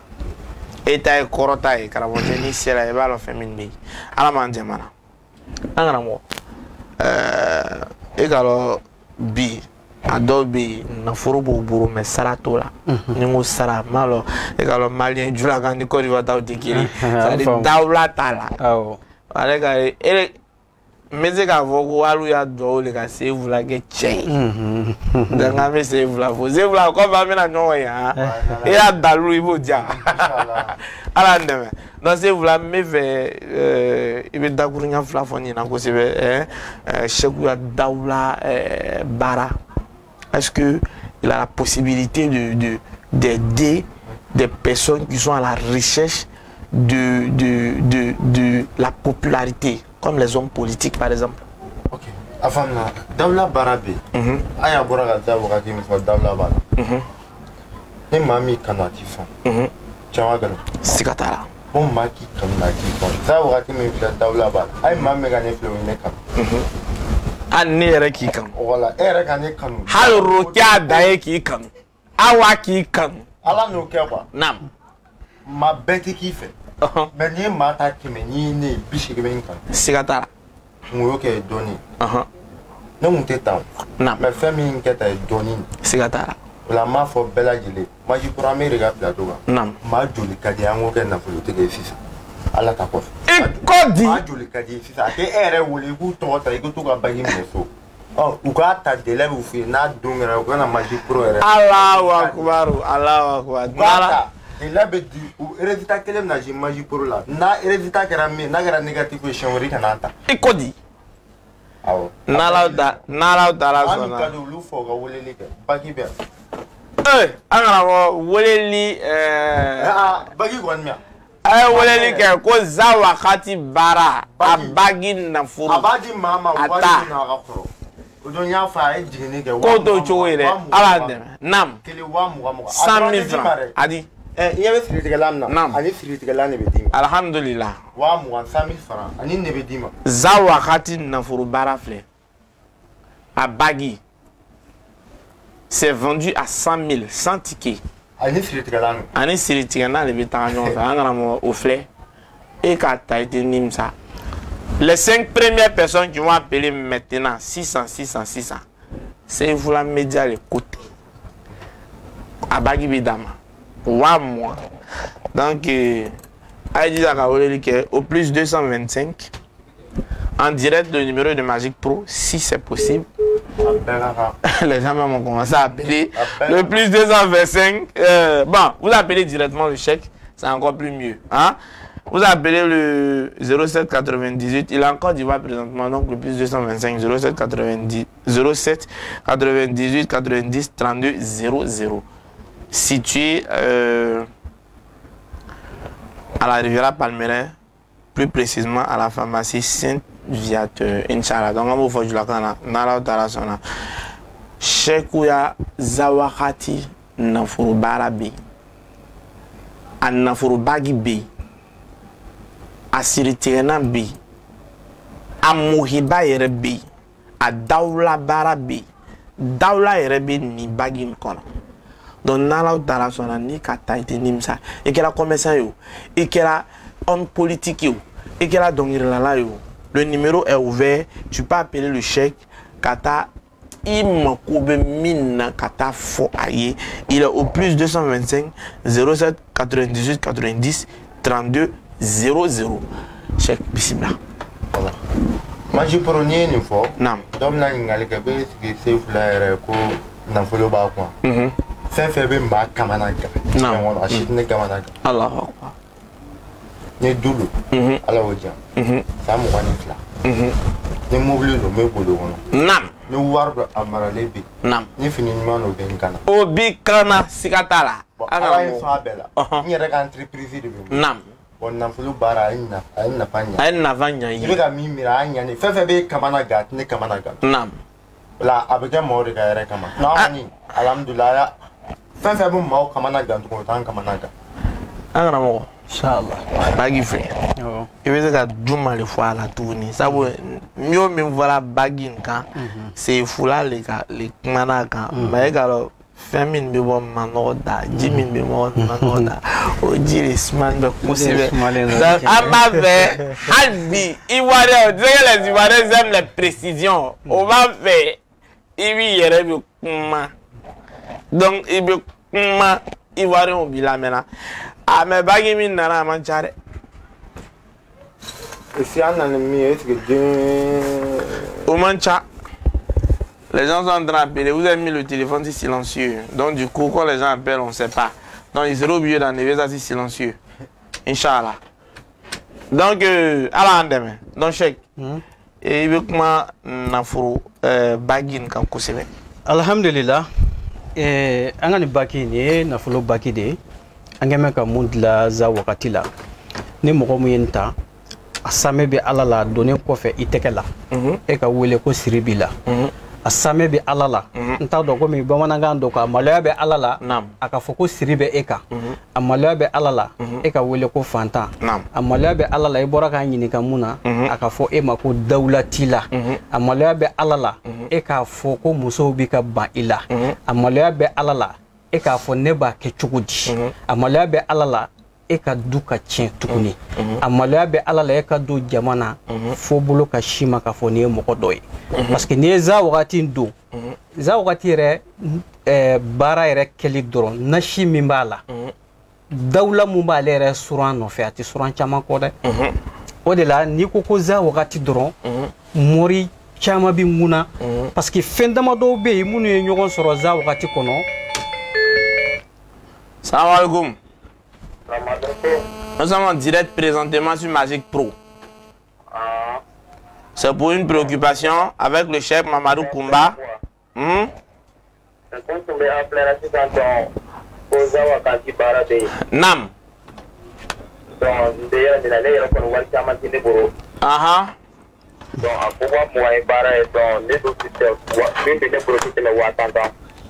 E ta ye kɔrɔta ye, karamɔgɔcɛ n'i sera yen, i b'a dɔn fɛn min bɛ yen. Ala m'an jɛma na. An karamɔgɔ, e k'a dɔn bi a dɔw bɛ yen nafolo b'u bolo mais sara t'o la. Ni n ko sara, n b'a dɔn e k'a dɔn maliyɛn julakan ni Côte d'Ivoire taw tɛ kelen ye. C'est-à-dire dawula t'a la. Ale ka e n bɛ se k'a fɔ ko hali y'a dugawu de ka Sefula kɛ cɛ ye. Donc an bɛ Sefula fo. Sefula kɔfɛ an bɛna ɲɔgɔn ye han. E y'a dalilu i b'o diya. Ala y'an dɛmɛ. Donc Sefula n bɛ fɛ i bɛ dakuruɲa fila fɔ n ɲɛna kosɛbɛ. Seku ya dawula baara. Est-ce que il a la possibilité de d'aider des personnes qui sont à la recherche de la popularité, comme les hommes politiques par exemple? Ok. Afamna, dawla baara bɛ yen. An y'a bɔra ka da wagati min fɔ dawla b'a la. Ni maa min kanu a t'i sɔn. Tiɲɛ wa nkalon? Siga t'a la. Ko maa k'i kanu a t'i sɔn. Da wagati min filɛ dawla b'a la. A ye maa min ka ne filɛ o ye ne kanu. Hali ne yɛrɛ k'i kanu. Wala e yɛrɛ ka ne kanu. Hali Rokia dan ye k'i kanu. Awa k'i kanu. Ala n'o kɛ quoi. Naam. Maa bɛɛ tɛ k'i fɛ. Mais n'i ye maa ta 100 n'i ye ne ye 80 bɛ n kanu. Siga t'a la. N y'o kɛ dɔɔni. Ne kun tɛ tan. Naam. Mais fɛn min kɛ ta ye dɔɔni. Siga t'a la. O la n b'a fɔ bɛɛ lajɛlen Magic Pro an bɛ de ka plateau kan. Naam. Maa joli ka di an k'o kɛ nafolotigi ye sisan. Ala ta kɔfɛ. I ko di. Maa joli ka di sisan a tɛ e yɛrɛ wele i k'u tɔgɔ ta i k'u to ka baji minɛ so. Ɔ u k'a ta délai b'u f'i ye n'a don kɛra u kana Magic Pro yɛrɛ. Alahu akubaru Alahu akubaru. U k'a ta délai bɛ di u résultat kelen bɛna se Magic Pro la n'a résultat kɛra min n'a kɛra négatif ye siɲɛ wɛrɛ i kana ta. I ko di. Awɔ. N'Alahu taala sɔnna. Maa min ka di olu fɔ u ka weleli kɛ baki bɛ yan. An karamɔgɔ weleli baki kɔni bɛ yan. A ye weleli kɛ ko Zawakati baara a bagi nafolo. A b'a di maa ma wari min na a ka kɔrɔ. O don n y'a fɔ a ye jiginni kɛ. K'o t'o cogo ye dɛ Ala y'an dɛmɛ. Naam. Kelen 20,000 20. 100 000 francs a di. I ɲɛ bɛ siritigɛla min na. Naam. Ani siritigɛla de bɛ d'i ma. Alhamdulillah. 20,000 100 000 francs ani nin de bɛ d'i ma. Zawakati nafolo baara filɛ. A bagi. C'est vendu à 100 000 100 tickets. Ani siritigɛla ninnu. Ani siritigɛla de bɛ taga ɲɔgɔn fɛ an karamɔgɔ o filɛ e k'a ta i tɛ nimisa. Les 5 premières personnes qui vont appeler maintenant 600 600 600 Sefula Média le côté a bagi bɛ d'a ma 20,000. Donc a ye jija ka weleli kɛ au plus 225 en direct le numéro de Magic Pro si c'est possible. Les gens même ont commencé à appeler. Le plus 225. Bon, vous appelez directement le chèque, c'est encore plus mieux. Hein? Vous appelez le 07 98. Il est en Côte d'Ivoire présentement, donc le plus 225 07 90 07 98 90 32 00. Situé à la Riviera Palmeraie, plus précisément à la pharmacie Saint-Viateur, Inch'Allah. Donc, on va vous faire la n'Ala taala sɔnna. Sekuya Zawakati nafolo baara bɛ yen. A nafolo bagi bɛ yen. A siritigɛna bɛ yen. A muhiba yɛrɛ bɛ yen. A dawula baara bɛ yen. Dawula yɛrɛ bɛ nin bagi in kɔnɔ. Donc n'Ala taala sɔnna n'i ka taa i tɛ nimisa. I kɛra commerçant ye o, i kɛra homme politique ye o, i kɛra dɔnkilidala ye o. Le numéro est ouvert, tu peux appeler le chèque ka taa i mako bɛ min na ka taa fɔ a ye. Il est au plus 225 07 98 90 32 00. Chèque bisimila. Voilà. Magic Pro n'i ye nin fɔ. Naam. Dɔw bɛna ɲininkali kɛ ko est ce que Sefula yɛrɛ ko nafolo b'a kun. Fɛn fɛn bɛ maa kamana gan. Naam. Diɲɛ kɔnɔ a si tɛ ne kamana gan. Alahu akbar. Ni du don. Ala y'o diyan. San 22. Ni mobili don n bɛ boli o kɔnɔ. Naam. Ni wari don a maralen bɛ yen. Naam. Ni fini ɲuman don o bɛ n kan na. O b'i kan na siga t'a la. Bon Ala ye sɔn a bɛɛ la. N yɛrɛ ka entreprise de bɛ n bolo. Naam. Bon nafolo baara a ye nafa ɲɛ. A ye nafa ɲɛ i I ye. bɛ ka min miiri a y'a ɲɛ ne fɛn fɛn bɛ kamana gan a tɛ ne kamana gan. Naam. O la a bɛ kɛ maaw de ka yɛrɛ kama. N'an kɔni alhamdulilayi fɛn fɛn bɛ maaw kamana gan tugun o t'an kamana gan. An karamɔgɔ Inshallah. Bague filɛ. I bɛ se ka juma le fɔ a la tuguni sabu n y'o min fɔra bague in kan sefula le ka le kumana a kan mais e k'a dɔn fɛn min bɛ bɔ manɔgɔ da ji min bɛ bɔ manɔgɔ da o ji de sumalen bɛ kosɛbɛ. Donc an b'a fɛ hali bi Ivoirien, tu sais que les Ivoiriens aiment les précisions, o b'a fɛ i b'i yɛrɛ bɛ kuma, donc i bɛ kuma Ivoirien b'i lamɛnna. Ah mais bague min nana a man ca dɛ. Si an nana min ye, est-ce que den. O man ca. Les gens sont en train d'appeler. Vous avez mis le téléphone si silencieux. Donc du coup, quand les gens appellent, on ne sait pas. Donc ils seraient obligés d'enlever ça si silencieux. Inch'Allah. Donc, ala an dɛmɛ. Donc Cheikh, i bɛ kuma nafolo bague in kan kosɛbɛ. Alhamdulillah. An ka nin baki nin ye nafolo baki de ye. An kɛn bɛ ka mun dilan za wagati la. Ni mɔgɔ mun ye nin ta, a samɛ bɛ ala la a donnen kɔfɛ i tɛgɛ la. E ka wele ko siri b'i la. A samɛ bɛ ala la. N t'a dɔn komi bamanankan dɔ ko a maloya bɛ ala la. A ka fɔ ko siri bɛ e kan. A maloya bɛ ala la. E ka wele ko fantan. A maloya bɛ ala la i bɔra k'a ɲininka mun na. A ka fɔ e ma ko dawula t'i la. A maloya bɛ ala la. E k'a fɔ ko musow b'i ka ban i la. A maloya bɛ ala la. E k'a fɔ ne b'a kɛ cogo di. A maloya bɛ ala la. E ka du ka tiɲɛ tuguni. A maloya bɛ ala la e ka don jama na fo bolo ka si ma k'a fɔ nin ye mɔgɔ dɔ ye. Parce que n'i ye za wagati in don, za wagati yɛrɛ baara yɛrɛ kɛli dɔrɔn nasi min b'a la, dawula mun b'ale yɛrɛ suran nɔfɛ a tɛ suran caman kɔ dɛ. O de la n'i ko ko za wagati dɔrɔn mori caman bɛ ŋuna parce que fɛn damadɔw bɛ yen minnu ye ɲɔgɔn sɔrɔ za wagati kɔnɔ. Salam alaikum. Nous sommes en direct présentement sur Magic Pro. C'est pour une préoccupation avec le chef Mamadou Koumba. Nam.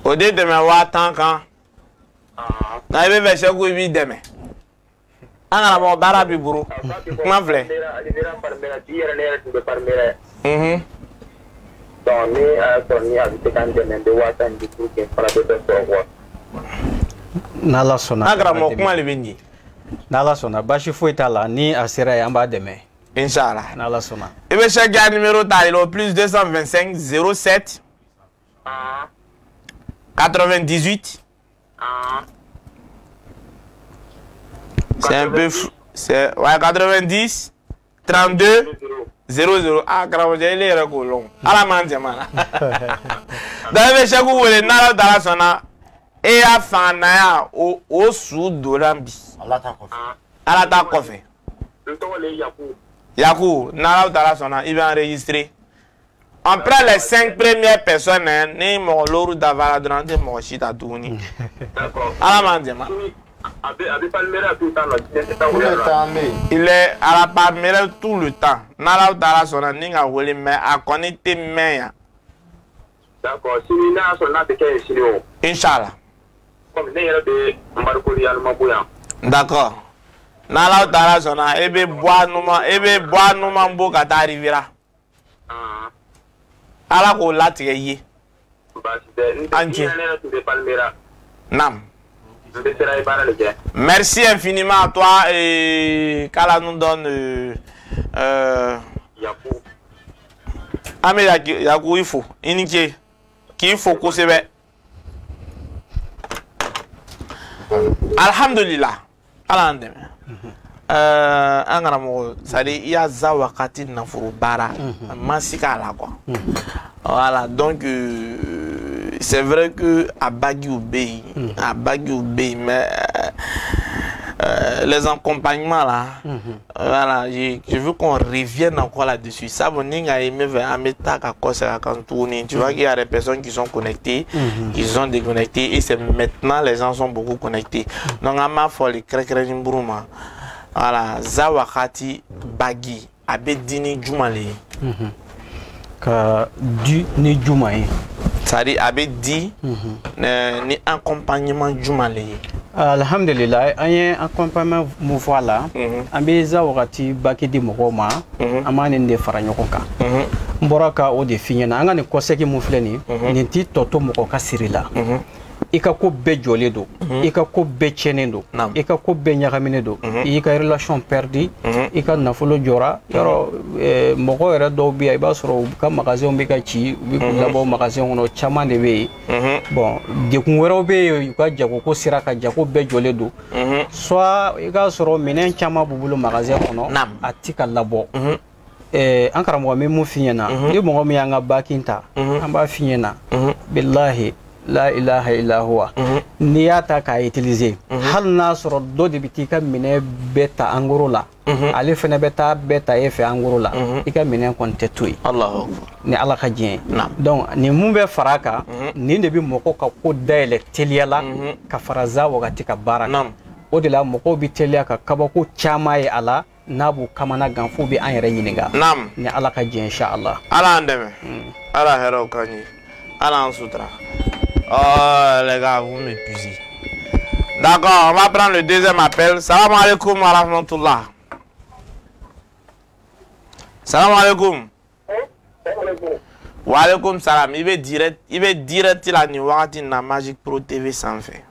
O de dɛmɛ 10 000 kan. Na i bɛ fɛ Cheikh i b'i dɛmɛ. An karamɔgɔ baara b'i bolo. Kuma filɛ. N'Ala sɔnna. An karamɔgɔ kuma de bɛ nin ye. N'Ala sɔnna baasi foyi t'a la ni a sera yen an b'a dɛmɛ. Inch'Allah. N'Ala sɔnna. I bɛ Cheikh ka numéro ta il est au plus 225 07 98. C'est un peu fou. C'est ouais, 90 32 00. Ah, karamɔgɔ ile yɛrɛ k'o lɔn. Ala m'an jɛma na. Donc i bɛ Cheikh wele n'Ala taala sɔnna e y'a fanganaya o su donna bi. Ala t'a kɔfɛ. Ala t'a kɔfɛ. N tɔgɔ le ye Yaku. Yaku, n'Ala taala sɔnna i bɛ enregistrer. On prend les 5 premières personnes, hein, ni mɔgɔ loru dafara dɔrɔn an tɛ mɔgɔ si ta tuguni. Ala m'an jɛma. Il est à la Palmeraie tout le temps. N'Ala taala sɔnna ni ka wele mais a kɔni tɛ mɛn yan. D'accord, sini n'a sɔrɔ n'a tɛ kɛ yen sini o. Inch'Allah. Comme ne yɛrɛ bɛ Marikori Alimako yan. D'accord. N'Ala taala sɔnna e bɛ bɔ a numan e bɛ bɔ a numan bɔ ka taa Riviera. Ala k'o latigɛ i ye. Baasi tɛ. An cɛ. Ne yɛrɛ tun bɛ Palmeraie. Naam. Merci infiniment à toi et qu'Allah nous donne Ame Yaku il faut inike qu'il faut kosɛbɛ. Alhamdulillah. Ala an dɛmɛ. An karamɔgɔ c'est à dire i y'a za wagati nafolo baara ma sika a la quoi. Voilà donc c'est vrai que à Baguio Bay, à Baguio Bay, mais les accompagnements là, voilà, je veux qu'on revienne encore là-dessus. Ça, bon, tu vois qu'il y a des personnes qui sont connectées, qui sont déconnectées, et c'est maintenant les gens sont beaucoup connectés. Donc, à ma folie, voilà, Zawakati Bagui, Abedini Djoumale. Ka du ni Djoumaye. C'est-à-dire a bɛ di ni accompagnement jumɛn le ye? Alhamdulillah, an ye accompagnement mun fɔ a la, an bɛ za wagati baki di mɔgɔw ma, an b'a nin de fara ɲɔgɔn kan. N bɔra ka o de f'i ɲɛna, an ka nin kɔsɛki mun filɛ nin ye, nin t'i tɔ to mɔgɔ ka siri la. I ka ko bɛɛ jɔlen don, i ka ko bɛɛ tiɲɛnen don, i ka ko bɛɛ ɲagaminen don, i y'i ka relation perdu, i ka nafolo jɔra. Yɔrɔ mɔgɔ yɛrɛ dɔw bɛ yan, i b'a sɔrɔ u ka magasinw bɛ ka ci, u bɛ k'u labɔ magasin kɔnɔ, caman de bɛ yen. Bon, degun wɛrɛw bɛ yen, u ka jagoko sira kan, jago bɛɛ jɔlen don. Soit i k'a sɔrɔ minɛn caman b'u bolo magasin kɔnɔ, a ti ka labɔ. An karamɔgɔ bɛ mun f'i ɲɛna, ni mɔgɔ min y'an ka baki ta, an b'a f'i ɲɛna, bilahi la ilaha illa huwa, n'i y'a ta k'a utiliser, hali n'a sɔrɔ dɔ de bɛ t'i ka minɛn bɛɛ ta en gros la, ale fana bɛ taa bɛɛ ta e fɛ en gros la, i ka minɛn kɔni tɛ to yen. Ni Ala ka diɲɛ ye. Donc nin mun bɛ fara a kan, nin de bɛ mɔgɔw ka ko dayɛlɛ teliya la ka fara za wagati ka baara kan. O de la mɔgɔw bɛ teliya ka kabako caman ye a la, n'a b'u kamana gan f'u bɛ an yɛrɛ ɲininka. Ni Ala ka diɲɛ inshallah. Ala y'an dɛmɛ, Ala hɛrɛw k'an ye, Ala y'an sutura. Oh les gars, vous m'épuisez. D'accord, on va prendre le deuxième appel. Salam alaikum wa rahmatullah. Salam alaikum. Wa alaikum salam. Il veut direct la ni wagati na Magic Pro TV sanfɛ.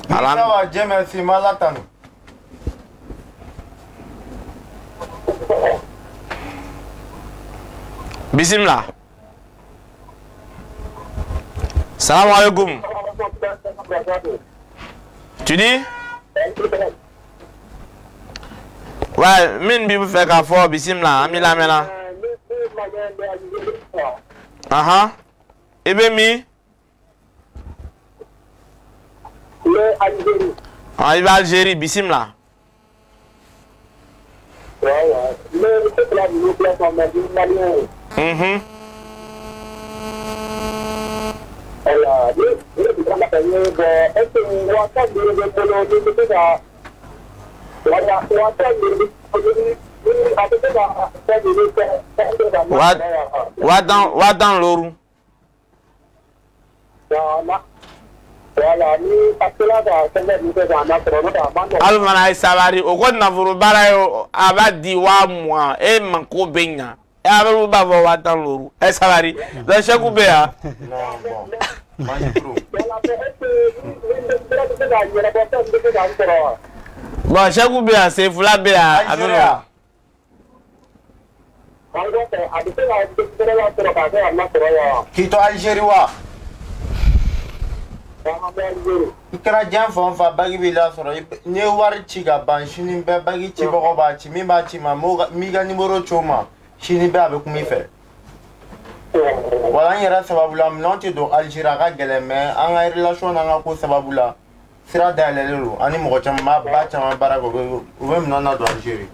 Ça va, Dieu merci, malatanu. Bismillah. Salam alaikum. Tu dis? Ouais, min bi fɛ k'a fɔ bismillah, an b'i lamɛnna. Ahan. I bɛ min? Ah, i bɛ Algérie, bismillah. Wa dan loru. Alfana ye sabari o ko nafolo baara ye a b'a di 20,000 e mako bɛ ɲa. A bɛ b'a fɔ 10,000 ɛ sabari donc Seku bɛ yan. Bon Seku bɛ yan, Sefula bɛ yan, a bɛ na. K'i to Algérie wa? I kɛra diɲɛ fan o fan bagi b'i lasɔrɔ, n'i ye wari ci ka ban sini bɛɛ bagi cibagaw b'a ci, min b'a ci ma m'i ka numéro ci o ma, sini bɛɛ a bɛ kuma i fɛ. Wala n yɛrɛ sababu la minɛnw tɛ don Algérie a ka gɛlɛn, mais an ka relation n'an ka ko sababu la sira dayɛlɛlen don, ani mɔgɔ caman b'a ba caman baara kɛ, u bɛ minɛn ladon Algérie.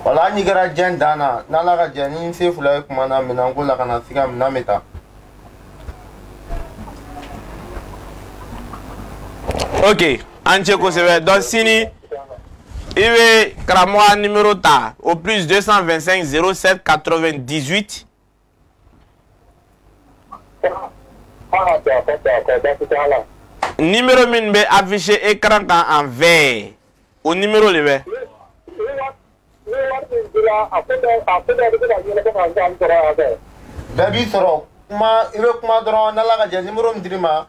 Wala hali n'i kɛra diɲɛ dan na, n'Ala ka jɛ ni n se fila ye kuma na minɛnko la ka na siga minɛn bɛ taa. Ok, an cɛ kosɛbɛ. Donc sini i bɛ karamɔgɔ numéro ta au plus 225 07 98. Numéro min bɛ affiché écran kan en vert, o numéro de bɛ. Bɛɛ b'i sɔrɔ kuma, i bɛ kuma dɔrɔn n'Ala ka jɛ numéro min dir'i ma,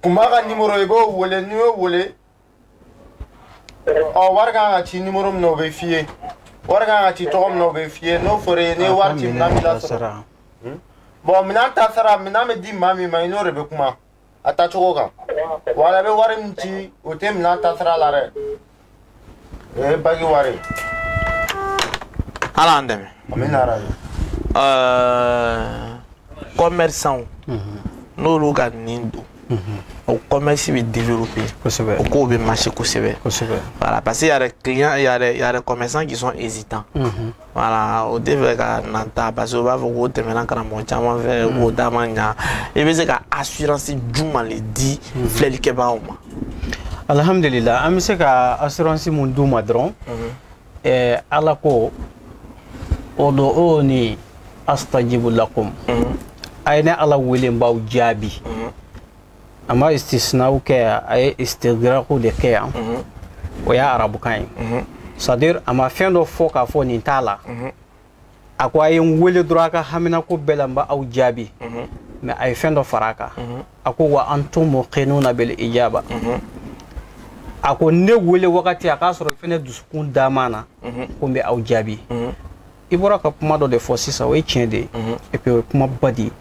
kuma ka numéro i b'o wele, n'i y'o wele ɔ wari kan ka ci numéro min na o bɛ f'i ye, wari kan ka ci tɔgɔ min na o bɛ f'i ye, n'o fɔra i ye n'i ye wari ci minɛn b'i lasɔrɔ. Bon minɛn ta sara, minɛn bɛ di maa min ma i n'o de bɛ kuma a tacogo kan, wala i bɛ wari min ci o tɛ minɛn ta sara la dɛ, o ye bagi wari ye. Ala y'an dɛmɛ. Amina yarabi. Commerçant n'olu ka nin don, o commerce bɛ développer, o kow bɛ marcher kosɛbɛ. Voilà, parce qu'il y a des clients, il y a des commerçants qui sont hésitants. Voilà, o tɛ fɛ ka na ta parce que u b'a fɔ k'o tɛmɛna karamɔgɔ caman fɛ k'o da ma ɲa. I bɛ se ka assurance jumɛn de di filɛlikɛbagaw ma? Alhamdulillah, an bɛ se ka assurance mun d'u ma dɔrɔn, Ala ko ud'uni astajibu lakum, a ye ne Ala wele n b'aw jaabi. A ma istisnaw kɛ yan, a ye istigraqu de kɛ yan, o y'a arabukan ye. C'est à dire a ma fɛn dɔ fɔ k'a fɔ nin t'a la. A ko a ye n wele dɔrɔn a ka haminako bɛɛ la n b'aw jaabi. Mais a ye fɛn dɔ fara a kan. A ko wa antum muqinuna bil ijaba. A ko ne wele wagati a k'a sɔrɔ fɛnɛ dusukun dama na ko n bɛ aw jaabi. I bɔra ka kuma dɔ de fɔ sisan, o ye tiɲɛ de ye, et puis o ye kumaba de ye.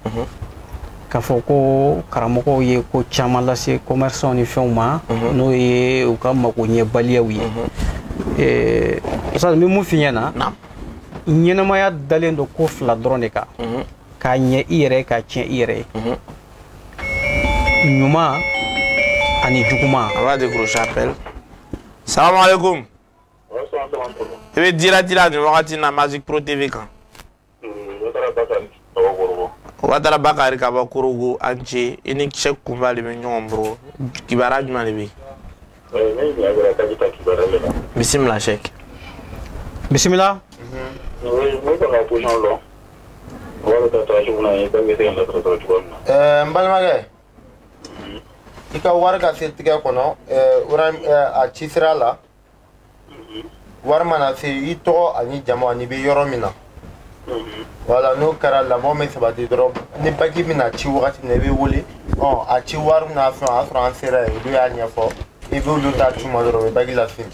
K'a fɔ ko karamɔgɔw ye ko caman lase commerçants ni fɛnw ma, n'o ye u ka magoɲɛbaliyaw ye. N bɛ mun f'i ɲɛna, ɲɛnamaya dalen don ko fila dɔrɔn de kan, k'a ɲɛ i yɛrɛ ye, k'a tiɲɛ i yɛrɛ ye, ɲuman ani juguman. On va décrocher appel. Salam alaikum. I bɛ direct la nin wagati na Magic Pro TV kan. Ouattara Bakari ka bɔ Korogo, an ce i ni Cheick Kunba de bɛ ɲɔgɔn bolo. Kibaruya jumɛn de bɛ yen? Bisimila Cheick. Bisimila. N balimakɛ, i ka wari ka se tigɛ kɔnɔ, a ci sira la, wari mana se i tɔgɔ ani jamu ani bɛ yɔrɔ min na. Voilà, n'o kɛra labɔn bɛ sabati dɔrɔn, ni baki bɛna ci wagati min na i bɛ wele, a ci wari n'a fɛn, o y'a sɔrɔ an sera yen, olu y'a ɲɛfɔ, i b'olu ta c'u ma dɔrɔn, u bɛ baki lase.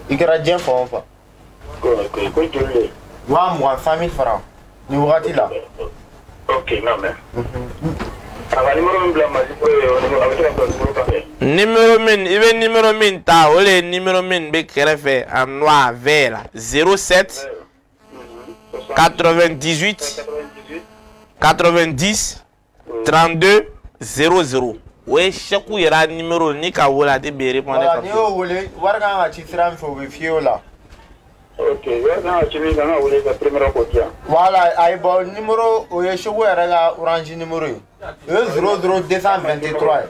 I kɛra diɲɛ fan o fan. 20,000, 100 000 francs nin wagati la. Numéro min i bɛ numéro min ta, o de ye numéro min bɛ kɛrɛfɛ en noir vert la, 07 98 90 32 00. O ye Cheick yɛrɛ numéro ni ka wele a tɛ bɛn répondre. Voilà, n'i y'o wele, wari kan ka ci sira min fɛ, o bɛ f'i ye o la. Ok, wari kan ka ci min kan, ka wele ka première ko di yan. Voilà, ayi bon, numéro o ye Cheick yɛrɛ ka Orange numéro ye. O ye 00 223 ye.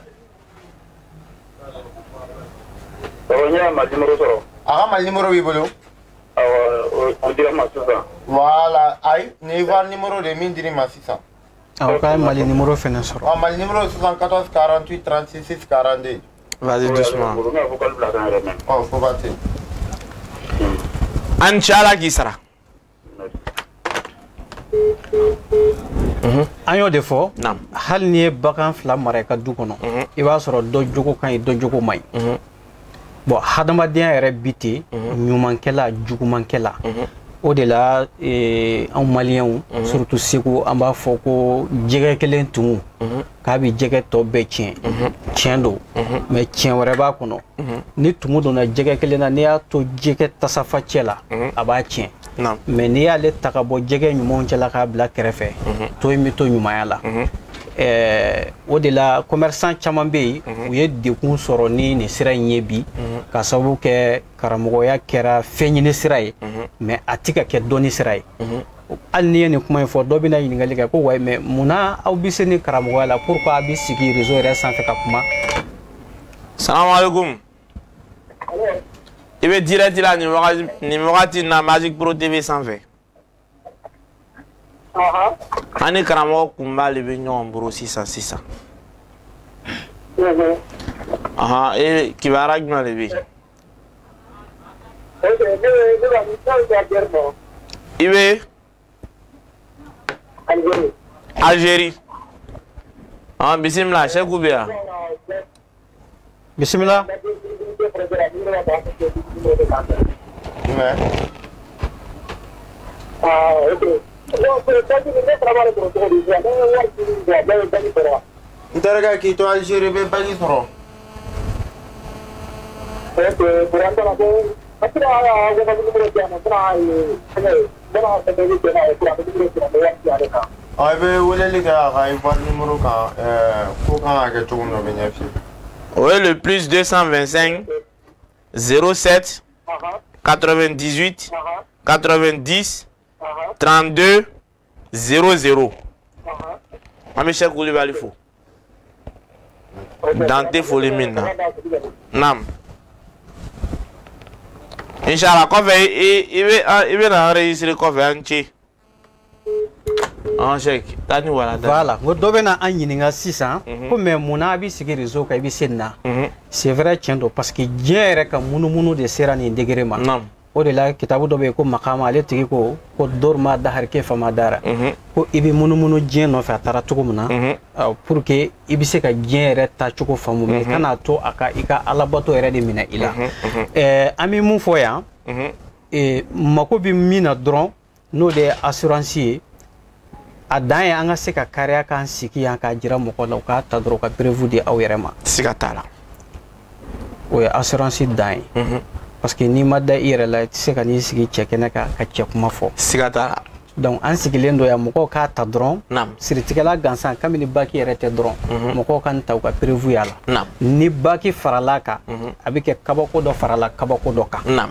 Awɔ, n y'a Mali numéro sɔrɔ. A ka Mali numéro b'i bolo? Awɔ, o dira n ma sisan. Voilà, ayi nin Ivoire numéro de min dir'i ma sisan. Awɔ, k'a ye Mali numéro fɛnɛ sɔrɔ. Ɔ, Mali numéro 74 48 36 6 42. Vas-y doucement. N ka vocal bila kan yɛrɛ mɛn. Ɔ, fo ba tɛ. An ci Ala k'i sara. An y'o de fɔ, hali n'i ye bagan fila mara i ka du kɔnɔ, i b'a sɔrɔ dɔ jogo ka ɲi, dɔ jogo man ɲi. Bon, hadamadenya yɛrɛ bi ten, ɲumankɛla jugumankɛla. O de la anw maliyɛnw, surtout Segu, an b'a fɔ ko jɛgɛ kelen tumu k'a bɛ jɛgɛ tɔ bɛɛ tiɲɛ. Tiɲɛ don, mais tiɲɛ wɛrɛ b'a kɔnɔ. Ni tumu donna jɛgɛ kelen na, n'i y'a to jɛgɛ tasafa cɛ la, a b'a tiɲɛ. Mais n'i y'ale ta ka bɔ jɛgɛ ɲumanw cɛla k'a bila kɛrɛfɛ, to in bɛ to ɲumanya la. O de la commerçant caman bɛ yen, u ye degun sɔrɔ ni nin sira in ye bi, ka sababu kɛ karamɔgɔya kɛra fɛn ɲini sira ye, mais a ti ka kɛ dɔnni sira ye. Hali n'i ye nin kuma in fɔ, dɔ bɛna ɲininkali kɛ ko wayi, mais munna aw bɛ se ni karamɔgɔya la, pourquoi aw bɛ sigi réseau yɛrɛ sanfɛ ka kuma? Salamu alaikum. I bɛ direct la nin wagati in na Magic Pro TV sanfɛ. An ni karamɔgɔ Kunba de bɛ ɲɔgɔn bolo sisan sisan. E kibaruya jumɛn de bɛ yen? I bɛ Algérie. Bisimila, Cheick bɛ yan. Bisimila. Jumɛn? N terikɛ, k'i to Algérie i bɛ baki sɔrɔ. Ɔ, i bɛ weleli kɛ a ka Ivoire numéro kan, ko kan ka kɛ cogo min na, o bɛ ɲɛ f'i ye. O ye le plus 225 07 98 90 32 00. An bɛ Cheick Kulibali fo. Dan tɛ foli min na. Naam. Inshallah kɔfɛ i bɛ na enregistrer kɔfɛ an ci. An Cheikh taa ni walanda. Voilà, n ko dɔ bɛ na an ɲininka sisan ko mais munna a bɛ sigi réseau kan i bɛ se nin na. C'est vrai tiɲɛ don parce que diɲɛ yɛrɛ ka munumunu de sera nin degré ma. Naam. O de la kitabu dɔ bɛ yen ko makama ale tigi ko ko dorma dahar ke fama dara. Ko i bɛ munumunu diɲɛ nɔfɛ a taara cogo min na. Pour que i bɛ se ka diɲɛ yɛrɛ taacogo faamu mais kana to a ka i ka alabato yɛrɛ de minɛ i la. An bɛ mun fɔ yan. Mako bɛ min na dɔrɔn n'o de ye assurance ye. A dan ye an ka se ka kariya k'an sigi yan k'a jira mɔgɔ la u k'a ta dɔrɔn ka preuve di aw yɛrɛ ma. Siga t'a la. O ye assurance dan ye. Parce que n'i ma da i yɛrɛ la i tɛ se ka n'i sigi cɛ kɛnɛ kan ka cɛ kuma fɔ. Siga t'a la. Donc an sigilen don yan mɔgɔw k'a ta dɔrɔn. Naam. Siritigɛla gansan kabini baki yɛrɛ tɛ dɔrɔn. Mɔgɔw ka nin ta u ka preuve y'a la. Naam. Ni baki farala kan. A bɛ kɛ kabako dɔ farala kabako dɔ kan. Naam.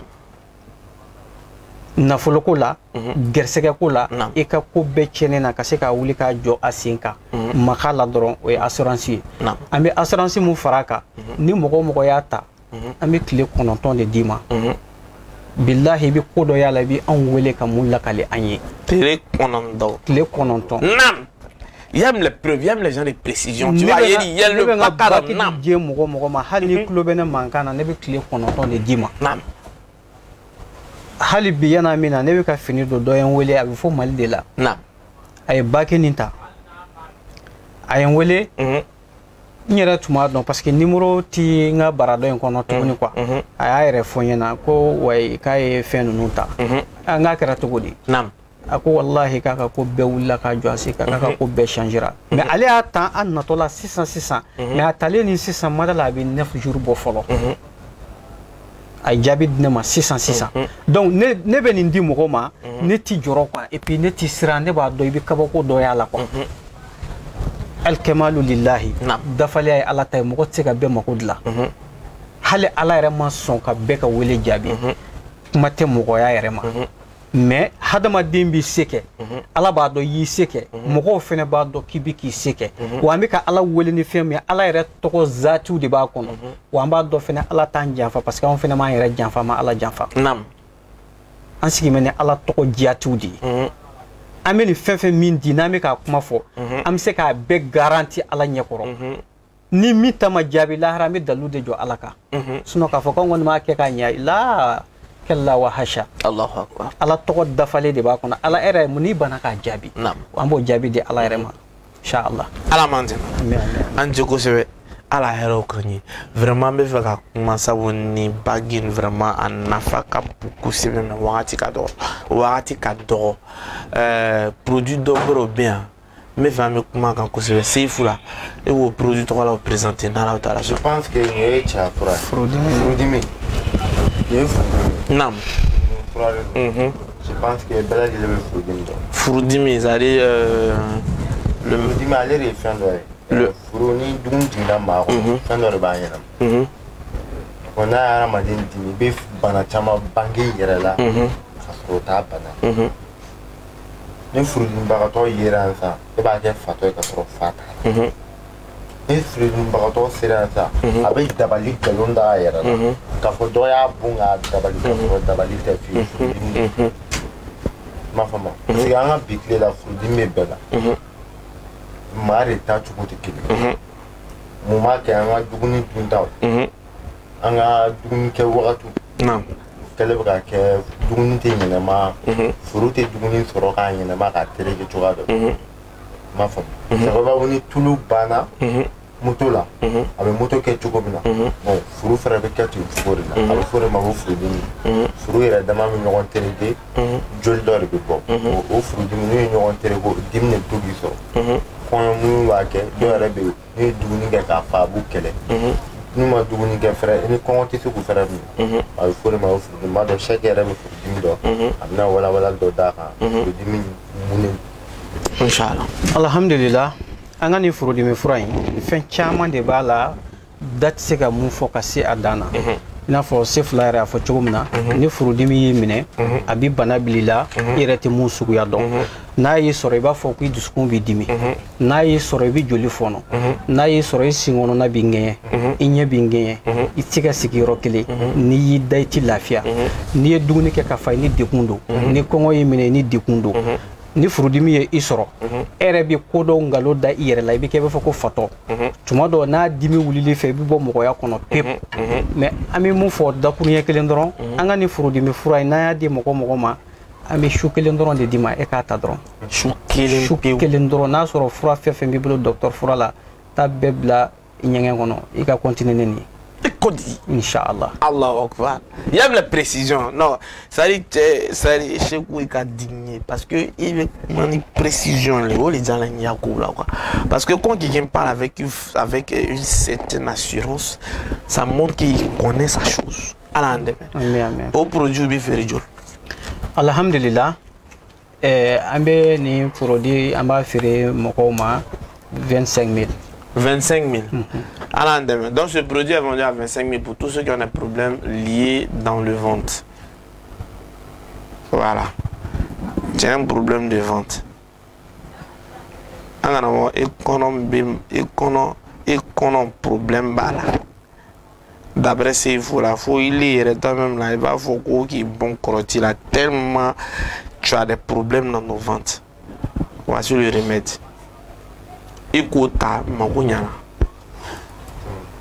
Nafoloko la, gɛrɛsɛgɛko la, i ka ko bɛɛ tiɲɛnen na ka se ka wuli k'a jɔ a sen kan. Maka la dɔrɔn o ye assurance ye. An bɛ assurance mun fara a kan, ni mɔgɔ o mɔgɔ y'a ta, an bɛ tile 9 de d'i ma. Bilahi i bɛ ko dɔ y'a la i bɛ anw wele ka mun lakale an ye. Tile 9. Tile 9. Naam. Il y a les preuves, il y a les gens de précision. Tu vois, il y a le paca. Naam. Ne bɛ n ka baki di diɲɛ mɔgɔ o mɔgɔ ma, hali ni tulo bɛ ne mankan na, ne bɛ tile 9 de d'i ma. Naam. Hali bi yana min na ne bɛ ka fini don dɔ ye n wele a bɛ fɔ Mali de la. Naam. A ye baki nin ta. A ye n wele. N yɛrɛ tun b'a dɔn parce que numéro ti n ka baradɔ in kɔnɔ tuguni quoi. A y'a yɛrɛ fɔ n ɲɛna ko wayi k'a ye fɛn ninnu ta. N k'a kɛra cogo di? Naam. A ko walahi k'a ka ko bɛɛ wulila k'a jɔ a sen kan k'a ka ko bɛɛ changera. Mais ale y'a ta an natɔ la sisan sisan. Mais a talen ni sisan ma da la a bɛ 9 jours bɔ fɔlɔ. A ye jaabi di ne ma sisan sisan. Donc ne bɛ nin di mɔgɔ ma, ne ti jɔrɔ quoi et puis ne ti siran, ne b'a dɔn i bɛ kabako dɔ y'a la quoi. Alkamalu lillahi. Dafaleya ye Ala ta ye, mɔgɔ tɛ se ka bɛɛ mako dilan. Hali Ala yɛrɛ ma sɔn ka bɛɛ ka wele jaabi. Kuma tɛ mɔgɔya yɛrɛ ma. Mais hadamaden b'i se kɛ, Ala b'a dɔn i y'i se kɛ, mɔgɔw fɛnɛ b'a dɔn k'i bɛ k'i se kɛ. Wa an bɛ ka Ala wele ni fɛn min ye, Ala yɛrɛ tɔgɔ zaatiw de b'a kɔnɔ. Wa an b'a dɔn fɛnɛ Ala t'an janfa parce que anw fɛnɛ m'an yɛrɛ janfa, an ma Ala janfa. Naam. An sigi bɛ ni Ala tɔgɔ jaatiw de ye. An bɛ nin fɛn fɛn min di n'an bɛ k'a kuma fɔ, an bɛ se k'a bɛɛ garanti Ala ɲɛkɔrɔ. Ni min ta ma jaabi lahara, an bɛ dalilu de jɔ Ala kan. Sinon k'a fɔ k'anw kɔni m'a kɛ k'a ɲɛ, la kalla wa hasha. Allahu akbar. Ala tɔgɔ dafalen de b'a kɔnɔ. Ala yɛrɛ n'i banna k'a jaabi. Naam. An b'o jaabi di Ala yɛrɛ ma. Inshallah. Ala m'an dɛmɛ. An jɛ kosɛbɛ. Ala hɛrɛw ka ɲɛ. Vraiment n bɛ fɛ ka kuma sabu ni bague in vraiment a nafa ka bon kosɛbɛ mais wagati ka dɔgɔ. Wagati ka dɔgɔ. Produit dɔ wɛrɛw bɛ yan. N bɛ fɛ an bɛ kuma kan kosɛbɛ. Seyifu la e b'o produit tɔgɔ la o présenter n'Ala taala. Je pense que nin ye cɛya fura ye. Furudimi. Nin ye furudimi. Naam. Fura de don. Je pense que bɛɛ lajɛlen bɛ furudimi dɔn. Furudimi, c'est-à-dire le furudimi ale de ye fɛn dɔ ye. Furu ni dumuni jiginna maa kɔnɔ, fɛn dɔ de b'a ɲɛnama. Bon, n'a ye hadamaden dimi, i bɛ bana caman bange i yɛrɛ la ka sɔrɔ o t'a bana. Ni furudimibagatɔ yera yan sisan, e b'a kɛ fatɔ ye ka sɔrɔ fa t'a la. Ni furudimibagatɔ sera yan sisan, a bɛ dabali nkalon da a yɛrɛ la k'a fɔ dɔ y'a bon k'a dabali ka sɔrɔ dabali tɛ fiyewu, furudimi. I m'a faamu? Parce que an ka bi tile la, furudimi bɛ bɛɛ la. Maa de ta cogo tɛ kelen ye. Mun b'a kɛ? An ka dumuni duntaw, an ka dumuni kɛ wagatiw kɛlen bɛ ka kɛ dumuni tɛ ɲɛnɛma, furu tɛ dumuni sɔrɔ k'a ɲɛnɛma k'a tereke cogoya dɔ. I m'a faamu? Sababu ni tulu banna moto la, a bɛ moto kɛ cogo min na, bon, furu fɛnɛ bɛ kɛ ten cogo de la. A bɛ fɔ o de ma ko furudimi. Furu yɛrɛ dama bɛ ɲɔgɔn tereke, joli dɔ de bɛ bɔ. O furudimi n'u ye ɲɔgɔn tereke, dimi de bɛ to k'i sɔrɔ. Kɔɲɔ minnu b'a kɛ, dɔw yɛrɛ bɛ yen n'u ye dumuni kɛ k'a fa, a b'u kɛlɛ. N'u ma dumuni kɛ fɛrɛ, ni kɔngɔ tɛ se k'u fɛrɛ minɛ. A bɛ fɔ o de ma ko furudimi. N b'a dɔn Sɛki yɛrɛ bɛ furudimi dɔn, a bɛna walawalali dɔ d'a kan. Furudimi mun de? Inshallah. Alhamdulillah. An ka nin furudimi fura in, fɛn caman de b'a la, da tɛ se ka mun fɔ ka se a dan na. I n'a fɔ Sefula yɛrɛ y'a fɔ cogo min na, ni furudimi y'i minɛ, a bɛ bana bil'i la, i yɛrɛ tɛ mun suguya dɔn. N'a y'i sɔrɔ, i b'a fɔ k'i dusukun b'i dimi. N'a y'i sɔrɔ, i bɛ joli fɔɔnɔ. N'a y'i sɔrɔ, i sen kɔnɔna b'i ŋɛɲɛ, i ɲɛ b'i ŋɛɲɛ, i tɛ se ka sigi yɔrɔ kelen, n'i y'i da i tɛ lafiya. N'i ye dumuni kɛ ka fa, i ni degun don. Ni kɔngɔ y'i minɛ, i ni degun don. Ni furudimi ye i sɔrɔ, e yɛrɛ bɛ ko dɔw nkalon da i yɛrɛ la, i bɛ kɛ i b'a fɔ ko fatɔ. Tuma dɔw n'a dimi wulili fɛ, i bɛ bɔ mɔgɔya kɔnɔ pewu. Mais an bɛ mun fɔ dakuruɲɛ kelen dɔrɔn, an ka nin furudimi fura in, n'an y'a di mɔgɔ mɔgɔ ma, an bɛ su kelen dɔrɔn de d'i ma, e k'a ta dɔrɔn. Su kelen su kelen dɔrɔn. N'a sɔrɔ fura fɛn fɛn b'i bolo docteur fura la, taa bɛɛ bila i ɲɛgɛn kɔnɔ, i ka continuer ni nin ye. Inch'Allah. Allahu Akbar. Il y a la précision. Non, ça dit, Cheikh est digné parce que il veut une précision. Les gens là, parce que quand quelqu'un parle avec une certaine assurance, ça montre qu'il connaît sa chose. Allah. Au produit bi feere joli? Alhamdulillah. An bɛ nin produit, an b'a feere mɔgɔw ma 25 000. 25 000. Allah. Donc ce produit est vendu à 25 000 pour tous ceux qui ont des problèmes liés dans le ventre. Voilà. C'est un problème de ventre. Problème là. D'après ces là, faut il est toi-même là, il va faut qu'il bon crotty là tellement tu as des problèmes dans nos ventres. Voici le remède.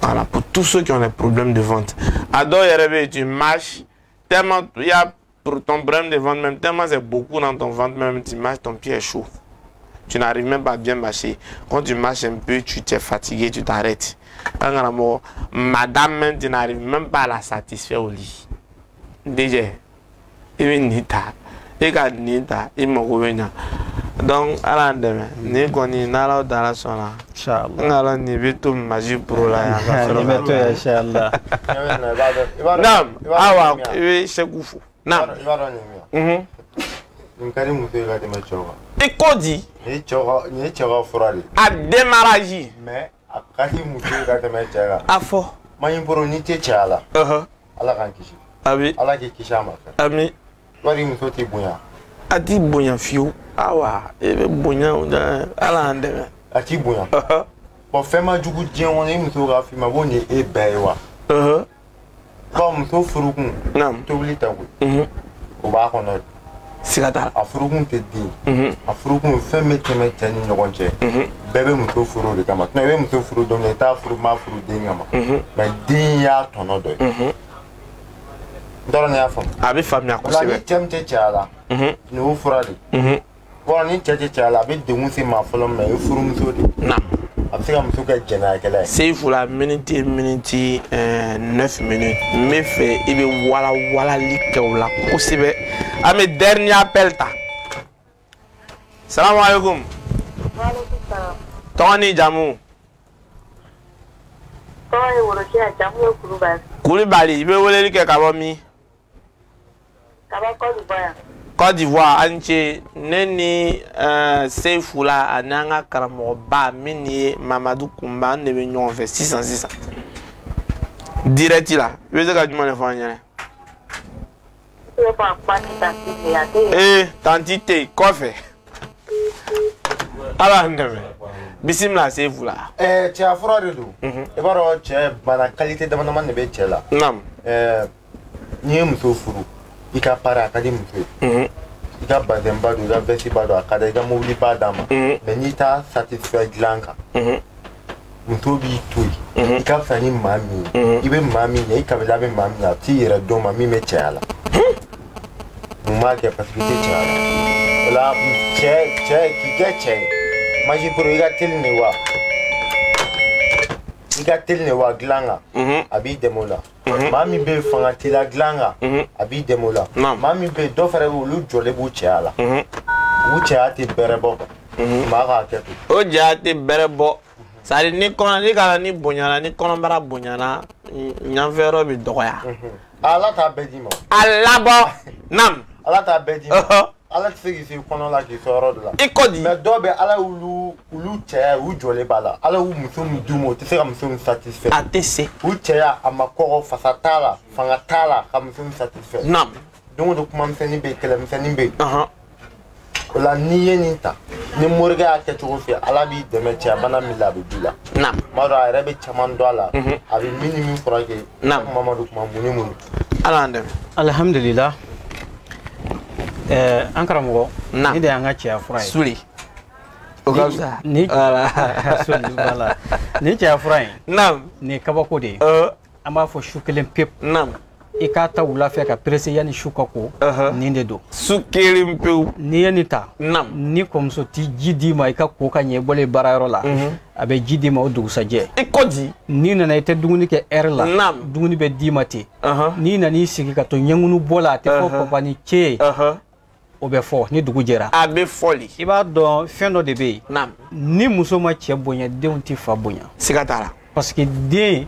Voilà, pour tous ceux qui ont des problèmes de ventre. Ado Yerebe, tu marches, tellement il y a pour ton problème de ventre même, tellement c'est beaucoup dans ton ventre même, tu marches, ton pied est chaud. Tu n'arrives même pas à bien marcher. Quand tu marches un peu, tu t'es fatigué, tu t'arrêtes. Madame même, tu n'arrives même pas à la satisfaire au lit. Déjà, il y a une. Donc, ala dɛmɛ ni kɔni n'Ala dala sɔnna, n ka nin bɛ to maji pro la yan ka sɔrɔ nin bɛ to yan inchallah. Naam, awa i bɛ Seku fo. Naam. I b'a dɔn nin min nin ka di muso ye ka tɛmɛ cɛw kan. I ko di? Nin ye cɛ ka fura de ye. A démarrage. Mais a ka di muso ye ka tɛmɛ cɛ kan. A fɔ. Maji pro n'i tɛ cɛya la. Ala k'an kisi. Ami. Ala k'i kisi a ma fɛn. Ami. Wari muso t'i bonya. A t'i bonya fiyewu. Awa i bɛ bonya Ala y'an dɛmɛ. A t'i bonya. Bon fɛn ma jugu diɲɛ kɔnɔ i muso k'a f'i ma ko nin ye e bɛɛ ye wa. Bon muso furukun. Naam. Tobili tɛ koyi. O b'a kɔnɔ. Siga t'a la. A furukun tɛ den. A furukun fɛn bɛ tɛmɛ cɛ ni ɲɔgɔn cɛ. Bɛɛ bɛ muso furu o de kama. I bɛ muso furu don min i t'a furu m'a furu den kama. Mais den y'a tɔnɔ dɔ ye. N t'a dɔn n'i y'a faamu. A bɛ faamuya kosɛbɛ. Ni cɛ min tɛ cɛya la. Nin y'o fura de ye. Bon ni cɛ tɛ cɛya la a bɛ degun se maa fɔlɔ min ma o ye furumuso de ye. Naam. A bɛ se ka muso kɛ jɛnɛyakɛla ye. Seyifula miniti 9 minutes n bɛ fɛ i bɛ walawalali kɛ o la kosɛbɛ. An bɛ dernier appel ta. Salamu aleykum. Waaleykum salaam. Tɔgɔ ni jamu. Tɔgɔ ye Worosiya, jamu ye Kulubali. Kulubali, i bɛ weleli kɛ ka bɔ min? Ka bɔ Côte d'Ivoire yan. Côte d'Ivoire, an ce ne ni Seyifula ani an ka karamɔgɔba min ye Mamadu Kunba an de bɛ ɲɔgɔn fɛ sisan sisan. Direct la, i bɛ se ka jumɛn de fɔ an ɲɛna? Ee tanti tɛ yen kɔfɛ. Ala y'an dɛmɛ. Bisimila Seyifula. Cɛya fura de don. I b'a dɔn cɛ bana qualité dama dama de bɛ cɛ la. Naam. N'i ye muso furu. I ka pari a ka di muso ye. I ka bazɛn ba don, i ka veste ba don, a ka di, i ka mobili ba d'a ma. Mais n'i t'a satisfait dilan kan, muso b'i to yen. I ka fisa ni maa min ye, i bɛ maa min ɲɛ, i kabila bɛ maa min ɲɛ, a t'i yɛrɛ dɔn ma min bɛ cɛya la. Mun b'a kɛ parce que i tɛ cɛya la. O la cɛ k'i kɛ cɛ ye, maji pro i ka teli de wa? I ka teli de wa dilan kan, a b'i dɛmɛ o la. Maa min bɛ fanga t'i la dilan kan, a b'i dɛmɛ o la. Maa min bɛ yen dɔw fana bɛ yen olu jɔlen b'u cɛya la. U cɛya tɛ bɛrɛ bɔ quoi. Maa k'a kɛ ten. O cɛya tɛ bɛrɛ bɔ. C'est à dire ni kɔnɔ ni kana ni bonyana ni kɔnɔbara bonyana ɲanfɛ yɔrɔ bɛ dɔgɔya. Ala t'a bɛɛ d'i ma. A labɔ. Naam. Ala t'a bɛɛ d'i ma. Ala tɛ se k'i se kɔnɔ la k'i sɔn yɔrɔ dɔ la. I kɔ di. Mais dɔw bɛ Ala y'olu olu cɛya u jɔlen b'a la. Ala y'u muso min d'u ma u tɛ se ka muso min satisfait. A tɛ se. U cɛya a ma kɔgɔ, fasa t'a la, fanga t'a la ka muso min satisfait. Naam. Don o don kuma misɛnnin bɛ yen, kɛlɛ misɛnnin bɛ yen. O la n'i ye nin ta, ni morikɛ y'a kɛ cogo fɛ, Ala b'i dɛmɛ cɛya bana min la a bɛ b'i la. Naam. Tuma dɔ a yɛrɛ bɛ caman dɔn a la. A bɛ min ni min furakɛ. Naam. Mamadu kuma mun ni mun. Ala y'an dɛmɛ. Alhamdulillah. An karamɔgɔ, Naam. Ni de y'an ka cɛya fura ye. Suli. O ka fisa. Ni Voilà. Suli, voilà. Ni cɛya fura in, Naam. nin ye kabako de ye. An b'a fɔ su kelen pep. Naam. I k'a ta wula fɛ ka pressé yanni su ka ko. Nin de don. Su kelen pewu. N'i ye nin ta. Naam. Ni kɔmuso ti ji d'i ma i ka ko ka ɲɛ i bɔlen baarayɔrɔ la. A bɛ ji d'i ma o dugusajɛ. I kɔ di. N'i nana i tɛ dumuni kɛ heure la. Naam. Dumuni bɛ d'i ma ten. N'i nana i sigi ka to ɲɛŋunu bɔ la a tɛ fɔ papa ni ce ye. O bɛ fɔ ni dugu jɛra. A bɛ fɔ le. I b'a dɔn fɛn dɔ de bɛ yen. Naam. Ni muso ma cɛ bonya denw tɛ fa bonya. Siga t'a la. Parce que den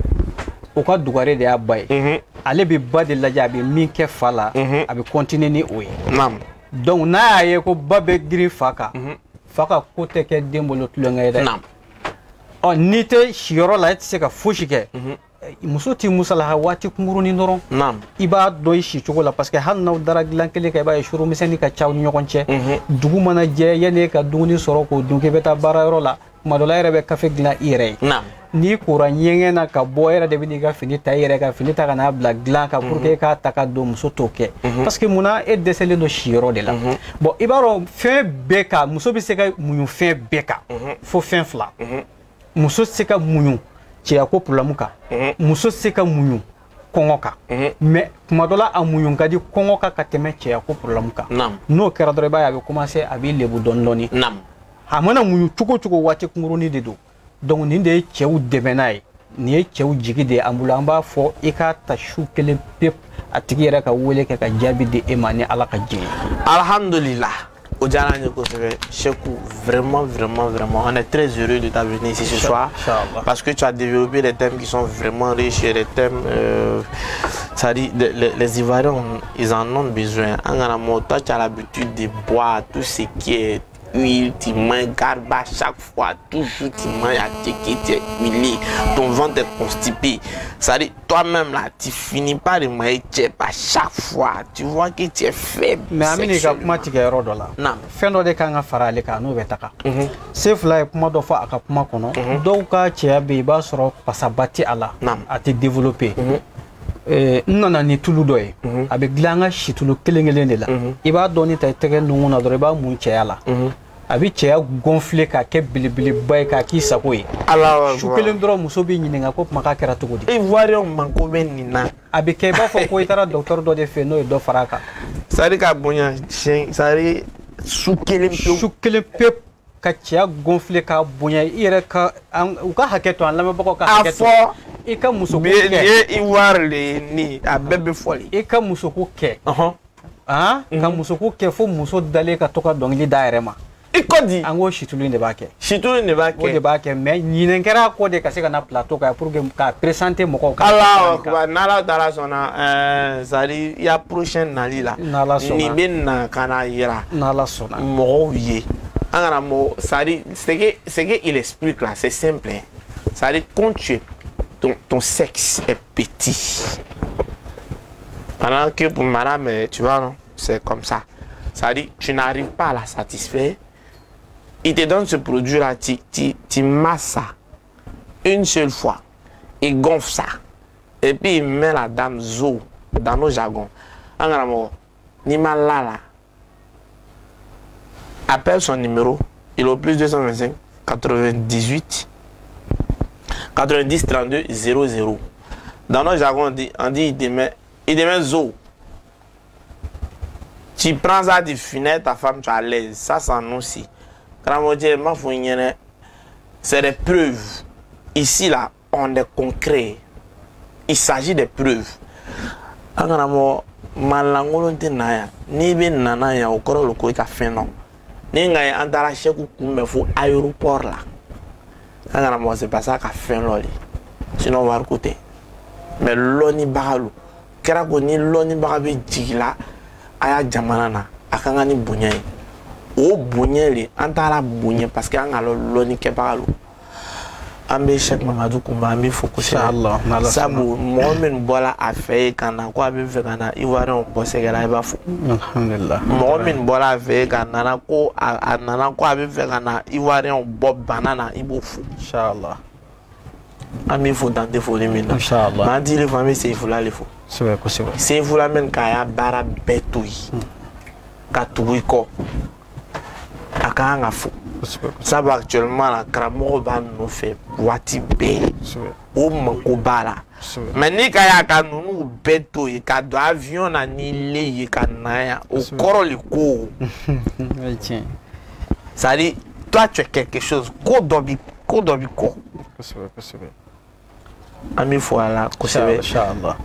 o ka dugare de y'a ba ye. Ale bɛ ba de lajɛ a bɛ min kɛ fa la. A bɛ continuer ni o ye. Naam. Donc n'a y'a ye ko ba bɛ girin fa kan. Fa ka ko tɛ kɛ den bolo tulonkɛ ye dɛ. Naam. Ɔ n'i tɛ siyɔrɔ la e tɛ se ka fosi kɛ. Muso t'i musalaha waati kunkurunin dɔrɔn. Naam. I b'a dɔn i si cogo la parce que hali n'aw dara dilan kelen kan i b'a ye suru misɛnnin ka ca aw ni ɲɔgɔn cɛ. Dugu mana jɛ yanni e ka dumuni sɔrɔ k'o dun k'i bɛ taa baarayɔrɔ la tuma dɔ la e yɛrɛ bɛ kafe dilan i yɛrɛ ye. Naam. N'i kora ɲɛgɛn na ka bɔ e yɛrɛ de bɛ n'i ka fini ta i yɛrɛ ka fini ta ka n'a bila dilan kan pour que e k'a ta ka don muso t'o kɛ. Parce que munna e dɛsɛlen don siyɔrɔ de la. Bon i b'a dɔn fɛn bɛɛ kan muso bɛ se ka muɲu fɛn bɛɛ kan fo fɛn fila. Muso tɛ se ka muɲu cɛya ko problème kan. Muso tɛ se ka muɲu kɔngɔ kan. Mais tuma dɔ la a muɲu ka di kɔngɔ kan ka tɛmɛ cɛya ko problème kan. N'o kɛra dɔrɔn i b'a ye a bɛ commencer a b'i lebu dɔɔni dɔɔni. A mana muɲu cogo o cogo waati kunkurunin de don. Donc nin de ye cɛw dɛmɛ n'a ye. Nin ye cɛw jigi de ye an bolo an b'a fɔ i k'a ta su kelen pep a tigi yɛrɛ ka wele kɛ ka jaabi di e ma ni Ala ka diɲɛ ye. Alhamdulillah. O diyara an ye kosɛbɛ Cheikhou, vraiment vraiment vraiment on est très heureux de t'amener ici ce soir. Parce que tu as développé des thèmes qui sont vraiment riches et des thèmes ça dit les Ivoiriens ils en ont besoin. An kana mɔ toi tu as l'habitude de boire tout ce qui est huile, tu manges garba chaque fois, toujours tu manges à tchéké, tu es huilé, ton ventre est constipé. Ça dit, toi-même là, tu finis pas de manger tchèp à chaque fois, tu vois que tu es faible. Mais Amine ka kuma tigɛ yɔrɔ dɔ la. Naam. Fɛn dɔ de kan ka fara ale kan n'o bɛ taga. Se fila ye kuma dɔ fɔ a ka kuma kɔnɔ. Dɔw ka cɛya bɛ yen i b'a sɔrɔ pasaba tɛ a la. A tɛ développer. N nana ni tulu dɔ ye. A bɛ dilan an ka situlu kelen kelen de la. I b'a dɔɔni ta i tɛgɛ nungun na dɔrɔn i b'a mun cɛya la. A bɛ cɛya gonfler k'a kɛ belebeleba ye k'a k'i sago ye. Su kelen dɔrɔn muso b'i ɲininka ko kuma k'a kɛra cogo di. Ivoirien mako bɛ nin na. A bɛ kɛ i b'a fɔ ko i taara docteur dɔ de fɛ yen n'o ye dɔ fara a kan. C'est à dire ka bonya siɲɛ c'est à dire su kelen pewu. Su kelen pewu ka cɛya gonfler k'a bonya i yɛrɛ ka u ka hakɛ to an lamɛnbagaw ka hakɛ to. A fɔ. I ka musoko kɛ. Nin ye Ivoire de ye nin a bɛɛ bɛ fɔ de. I ka musoko kɛ. Ka musoko kɛ fo muso dalen ka to ka dɔnkili da yɛrɛ ma. I kɔ di. An ko situlu in de b'a kɛ. Situlu in de b'a kɛ. O de b'a kɛ mais ɲinɛ kɛra a kɔ de ka se ka na plateau kan pour que k'a présenter mɔgɔw kan. Ala akubar n'Ala taara sɔnna c'est à dire i ya prochaine nali la. N'Ala sɔnna. Nin bɛ na ka na yira. N'Ala sɔnna. Mɔgɔw ye. An kana mɔgɔ c'est à dire ce que il explique là c'est simple. C'est à dire quand tu es ton sexe est petit. Pendant que pour madame, tu vois, non, c'est comme ça. C'est-à-dire, tu n'arrives pas à la satisfaire. Il te donne ce produit-là, tu masses ça une seule fois. Il gonfle ça. Et puis, il met la dame zo dans nos jargons. Ni malala. Appelle son numéro. Il est au plus 225 98 90 32 00. Dans nos jargons, on dit il te met zo. Tu prends ça, tu finis ta femme, tu es à l'aise. Ça, c'est un aussi. C'est des preuves. Ici, là, on est concret. Il s'agit des preuves. Ni bɛ nana yan o kɔrɔ le ko i ka fɛn dɔn. Ni nka ye an taara Cheikhou kunbɛn fo aéroport la. An kana mɔgɔ c'est parce que a ka fɛn dɔ de. Sinon wariko tɛ. Mais lɔnnibaga lo. Kɛra ko ni lɔnnibaga bɛ jigin la a y'a jamana na. A ka kan ni bonya ye. O bonya le an taara bonya parce que an ka lɔnni kɛbaga lo. An bɛ Cheikh Mamadou Koumba an bɛ fo kosɛbɛ. Sabu mɔgɔ min bɔra a fɛ yen ka na ko a bɛ fɛ ka na Ivoirien bɔ sɛgɛ la i b'a fo. Alhamdulillah. Mɔgɔ min bɔra a fɛ yen ka nana ko a nana ko a bɛ fɛ ka na Ivoirien bɔ bana na i b'o fo. Inshallah. An bɛ fo dan tɛ foli min na. Inshallah. Maa ti le fo an bɛ Seyfula le fo. Kosɛbɛ kosɛbɛ. Seyfula min k'a ya baara bɛɛ to yen. Ka tugu i kɔ. A ka kan ka fo. Sabu actuellement la karamɔgɔ b'a nɔfɛ waati bɛɛ. O mako b'a la. Mais n'i ka y'a ka ninnu bɛɛ to yen ka don avion na ni le ye ka na yan o kɔrɔ le ko. C'est à dire toi tu es quelque chose ko dɔ bi kɔ. Kosɛbɛ kosɛbɛ. An bɛ fo a la kosɛbɛ.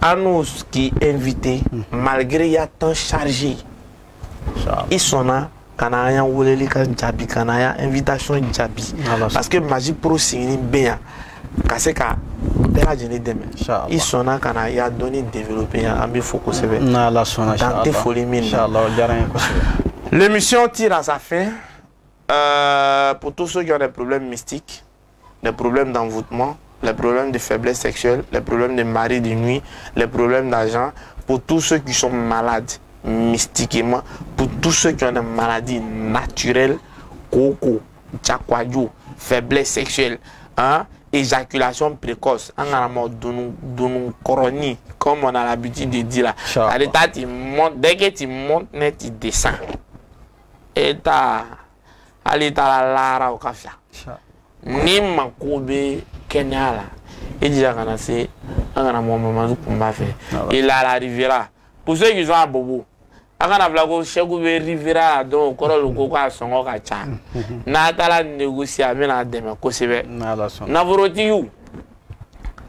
An n'u k'i invité malgré i ya temps chargé. I sɔnna. Kana an y'an weleli ka jaabi kana an y'an invitation jaabi parce que Magic Pro sigini bɛ yan ka se ka bɛɛ lajɛlen dɛmɛ i sɔnna ka na i y'a dɔnni développer yan an bɛ fo kosɛbɛ. N'Ala sɔnna dan tɛ foli min na. Inchallah o diyara n ye kosɛbɛ. L'émission tire à sa fin. Pour tous ceux qui ont des problèmes mystiques, des problèmes d'envoûtement, les problèmes de faiblesse sexuelle, les problèmes de mari de nuit, les problèmes d'argent, pour tous ceux qui sont malades mystiquement, pour tous ceux qui ont des maladies naturelles, coco, tchakwadjo, faiblesse sexuelle, hein, éjaculation précoce, comme on a l'habitude de dire là. À l'état, tu montes, dès que tu montes, tu descends. Et t'as, à l'état la au café. Ni makobe Kenya là, il dit à c'est un moment il a la riviera. Pour ceux qui sont à Bobo, akana fila ko Cheikh bɛ Riviera donc kɔrɔ lo ko k'a sɔngɔ ka ca n'a taara négocier a bɛna dɛmɛ kosɛbɛ. Nafolotigiw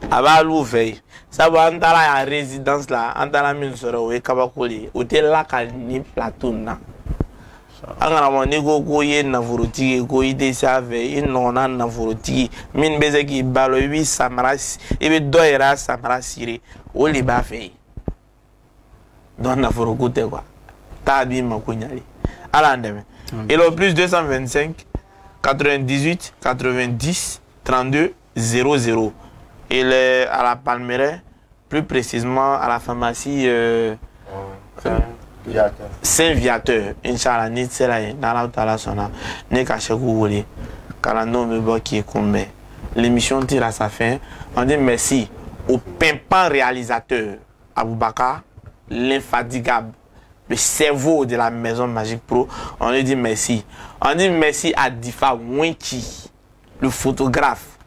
a b'alu fɛ yen sabu an taara yan résidence la an taara min sɔrɔ o ye kabako de ye o tɛ lakali ni plateau nin na. An karamɔgɔ n'i ko ko i ye nafolotigi ye ko i tɛ se a fɛ i nɔgɔnna nafolotigi min bɛ se k'i balo i bɛ samara i bɛ dɔ yɛrɛ samara siri o de b'a fɛ yen. Donc nafoloko tɛ quoi. Taa b'i mako ɲali ala y'an dɛmɛ. Et le plus 225 98 90 32 00. Il est à la Palmeraie, plus précisément à la pharmacie Saint-Viateur. Inch'Allah, ni sera yen n'Ala taala sɔnna ne ka Cheikh wele kalandenw bɛ bɔ k'i kunbɛn. L'émission tire à sa fin. On dit merci au pimpant réalisateur Aboubakar, l'infatigable, le cerveau de la maison Magic Pro. On lui dit merci. On dit merci à Difa Winchi, le photographe.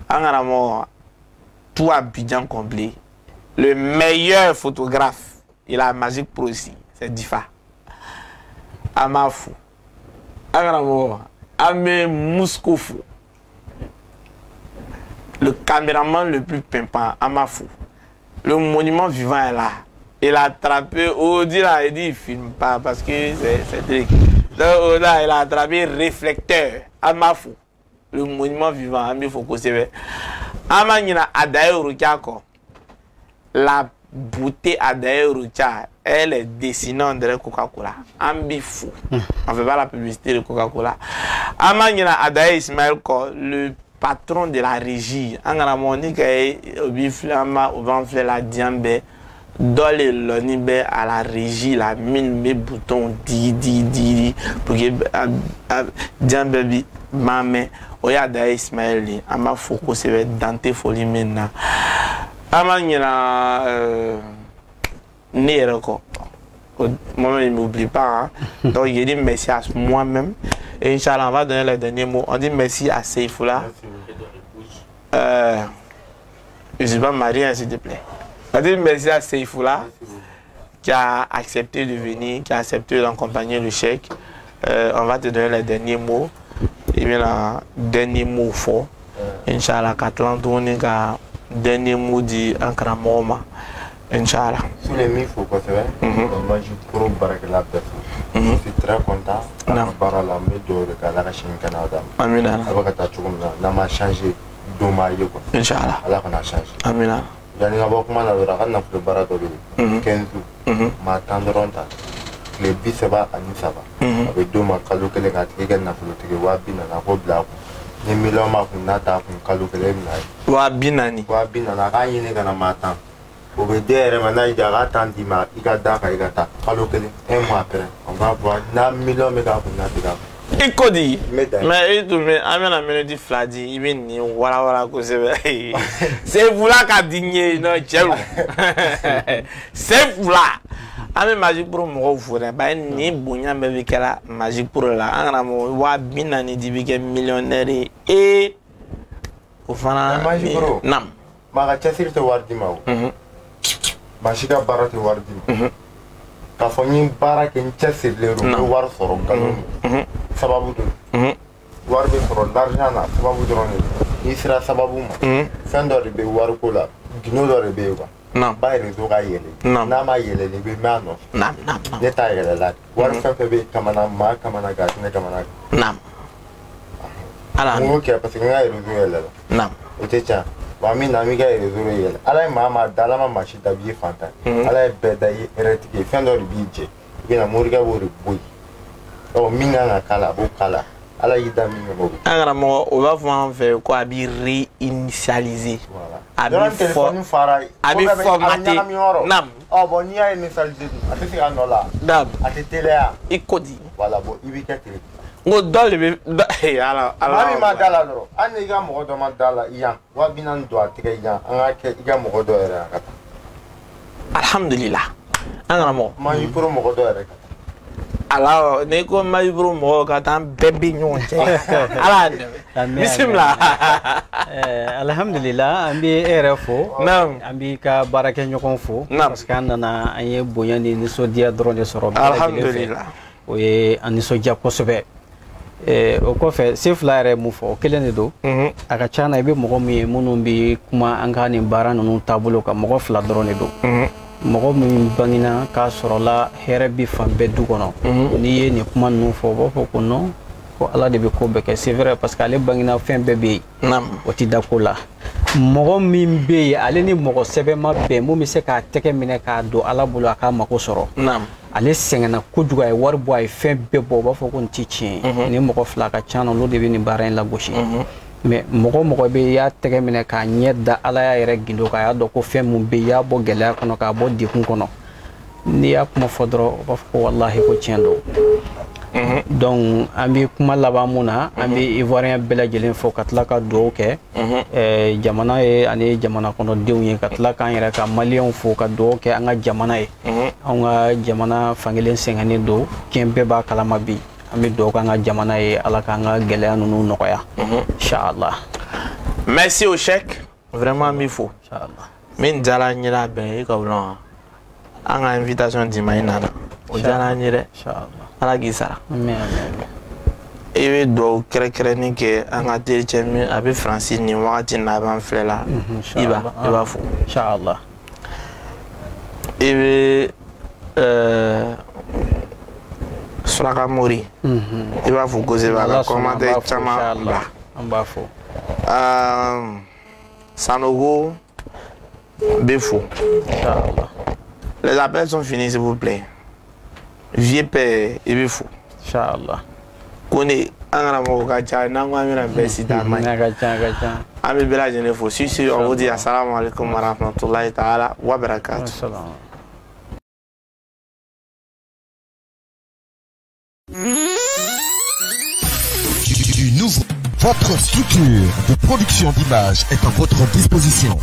En tout Abidjan complet. Le meilleur photographe. Il a Magic Pro aussi. C'est Difa. Amafou. Ame Mouskoufou. Le caméraman le plus pimpant. Amafou. Le monument vivant est là. Il a attrapé, Audi là, il dit il ne filme pas parce que c'est truc. Donc là, il a attrapé réflecteur, Amafou, le monument vivant, Amifou Kosebe. Amanina Adaye Rukiako, la beauté Adaye Rukia, elle est dessinée en dirait Coca-Cola. Ambifou. On ne fait pas la publicité de Coca-Cola. Amanina Adaye Ismaël Ko, le patron de la régie. Angaramonika Obiflama, Ovanfle la Diambe. Dans les loni à la régie la mine mes boutons di di di pour que Diambe bi ma main oya da Ismaël ama foko c'est dante folie maintenant ama nyina ne yɛrɛ kɔ moi-même il m'oublie pas hein. Donc il dit merci à moi-même et Inch'Allah on va donner les derniers mots. On dit merci à Seyfoula. Je suis pas marié, s'il te plaît. On dit merci à Seyfoula qui a accepté de venir, qui a accepté d'accompagner le chèque. On va te donner les derniers mots. Et bien, le dernier mot fort. Inch'Allah, Katlan, on dernier mot dit en moma. Inch'Allah. Sous les mille, faut quoi, c'est vrai? Moi, je pro barakala personne. Je suis très content. Non. Barala, mais de la chaîne Canada. Amina. N'a ma changé. Inch'Allah. Allah qu'on a changé. Amina. Yani ka bɔ kuma la dɔrɔn a ka nafolo baara dɔ bɛ yen 15 maa 10 dɔrɔn ta tile 33, a bɛ d'o ma kalo kelen k'a tigi kɛ nafolotigi 40 000 a k'o bila a kun. Ni miliyɔn b'a kun n'a t'a kun kalo kelen bɛ na ye. 40 000. 40 000 a k'a ɲini ka na maa 10. O bɛ den yɛrɛ ma n'a y'i diya a k'a 10 d'i ma i ka d'a kan i ka taa kalo kelen un mois après on va voir n'a miliyɔn bɛ k'a kun n'a tɛ k'a kun. I ko di? N bɛ dan. Mais i tun bɛ an bɛna miniti 2 di i bɛ nin walawala kosɛbɛ. Sefula ka di n ye non cɛ don. Sefula. An bɛ Magic Pro mɔgɔw fo dɛ bari nin bonya bɛɛ bɛ kɛra Magic Pro la an kana mɔgɔ 40 000 di bɛ kɛ millionnaire ye ee o fana. Magic Pro. Naam. Maa ka cɛsiri tɛ wari d'i ma o. Maa si ka baara tɛ wari d'i ma. K'a fɔ n ye baara kɛ n cɛsirilen don n bɛ wari sɔrɔ nkalon don. Sababu don. Wari bɛ sɔrɔ l'argent na sababu dɔrɔn de don. N'i sera sababu ma. Fɛn dɔ de bɛ wariko la gindo dɔ de bɛ yen quoi. Naam. Ba réseau ka yɛlɛ. Naam. N'a ma yɛlɛ i bɛ mɛn a nɔfɛ. Naam naam naam. Ne ta yɛlɛla de. Wari fɛn fɛn bɛ kamana maa kamana gan a tɛ ne kamana gan. Naam. Ala. N y'o kɛ parce que n ka réseau yɛlɛla. Naam. O tɛ tiɲɛ. Wa min na an b'i ka réseau de yɛlɛ. Ala ye maa maa da ala ma maa si da b'i ye fantan ye. Ala ye bɛɛ da i ye hɛrɛtigi ye fɛn dɔ de b'i jɛ. I bɛna morikɛ b'o de bɔ yen. Ɔ min kan ka k'a la a b'o k'a la. Ala y'i da min kama o bɛ. An karamɔgɔ o b'a fɔ an fɛ ko a b'i réinitialiser. Voilà. A Yɔrɔ b'i téléphone fara a b'i formater. ɲagami yɔrɔ. Naam. Ɔ bon n'i y'a initialiser dun a tɛ se a nɔ la. Naam. A tɛ teliya. I ko di? Voilà bon i b'i kɛ ten. N ko dɔ de bɛ dɔ ala ala. Maa min ma da la dɔrɔn hali n'i ka mɔgɔ dɔ ma da la yan 40 000 don a tɛgɛ yan an k'a kɛ i ka mɔgɔ dɔ yɛrɛ a ka taa. Alhamdulillah. An karamɔgɔ. Magic Pro mɔgɔ dɔ yɛrɛ ka taa. Ala n'i ko Magic Pro mɔgɔw ka taa an bɛɛ bɛ ɲɔgɔn cɛ. Ala y'an dɛmɛ. Bisimila. Alhamdulillah an bɛ e yɛrɛ fo. Naam. An b'i ka baarakɛɲɔgɔn fo. Naam. Parce que an nana an ye bonya ni nisɔndiya dɔrɔn de sɔrɔ. Alhamdulillah. O ye an nisɔndiya kosɛbɛ. O kɔfɛ Sefula yɛrɛ ye mun fɔ o kelen de don. A ka ca na i bɛ mɔgɔ min ye minnu bɛ kuma an ka nin baara ninnu taabolo kan mɔgɔ 2 dɔrɔn de don. Mɔgɔ min bangena k'a sɔrɔla hɛrɛ bi fan bɛɛ du kɔnɔ. N'i ye nin kuma ninnu fɔ u b'a fɔ ko non ko Ala de bɛ ko bɛɛ kɛ c'est vrai parce que ale bangena fɛn bɛɛ bɛ yen. Naam. O tɛ da ko la. Mɔgɔ min bɛ yen ale ni mɔgɔ sɛbɛn ma bɛn mun bɛ se k'a tɛgɛ minɛ k'a don Ala bolo a k'a mako sɔrɔ. Naam. Ale sɛgɛnna kojugu a ye wari bɔ a ye fɛn bɛɛ bɔ u b'a fɔ ko nin tɛ tiɲɛ ye. Ni mɔgɔ 2 ka ca na olu de bɛ nin baara in lagosi. Mais mɔgɔ bɛ i y'a tɛgɛ minɛ k'a ɲɛ da Ala y'a yɛrɛ gindo kan a y'a dɔn ko fɛn mun bɛ yen i y'a bɔ gɛlɛya kɔnɔ k'a bɔ degun kɔnɔ. N'i y'a kuma fɔ dɔrɔn u b'a fɔ ko walahi ko tiɲɛ don. Donc an bɛ kuma laban mun na an bɛ Ivoirien bɛɛ lajɛlen fo ka tila ka dugawu kɛ jamana ye ani jamana kɔnɔdenw ye ka tila k'an yɛrɛ ka maliyɛnw fo ka dugawu kɛ an ka jamana ye. Anw ka jamana fankelen sɛgɛnnen don diɲɛ bɛɛ b'a kalama bi an bɛ dugawu k'an ka jamana ye Ala k'an ka gɛlɛya ninnu nɔgɔya. Inchallah. Merci au chèque. Vraiment n b'i fo. Inchallah. Min diyara n ye la bɛn i ka wulon an ka invitation d'i ma i nana. O diyara n ye dɛ. Inchallah. Ala k'i sara. Amin amin. I bɛ dugawu kɛrɛnkɛrɛnni kɛ an ka tericɛ min a bɛ Faransi nin wagati in na a b'an filɛ la. I b'a fo. Inchallah. I bɛ Suraka Mori. I b'a fo kosɛbɛ a ka commentaire caman bila. An b'a fo. Sanogo bɛ fo. Inchallah. Les appels sont finis s'il vous plaît. Vieux père i bɛ fo. Inchallah. Kone an karamɔgɔ ka ca n'an ko an bɛna bɛɛ citer a man ɲi. A ka ca a ka ca. An bɛ bɛɛ lajɛlen fo. Si si on vous dit assalamu alaikum wa rahmatullahi ta'ala wa barakatuh. Assalam. Du nouveau. Votre structure de production d'images est à votre disposition.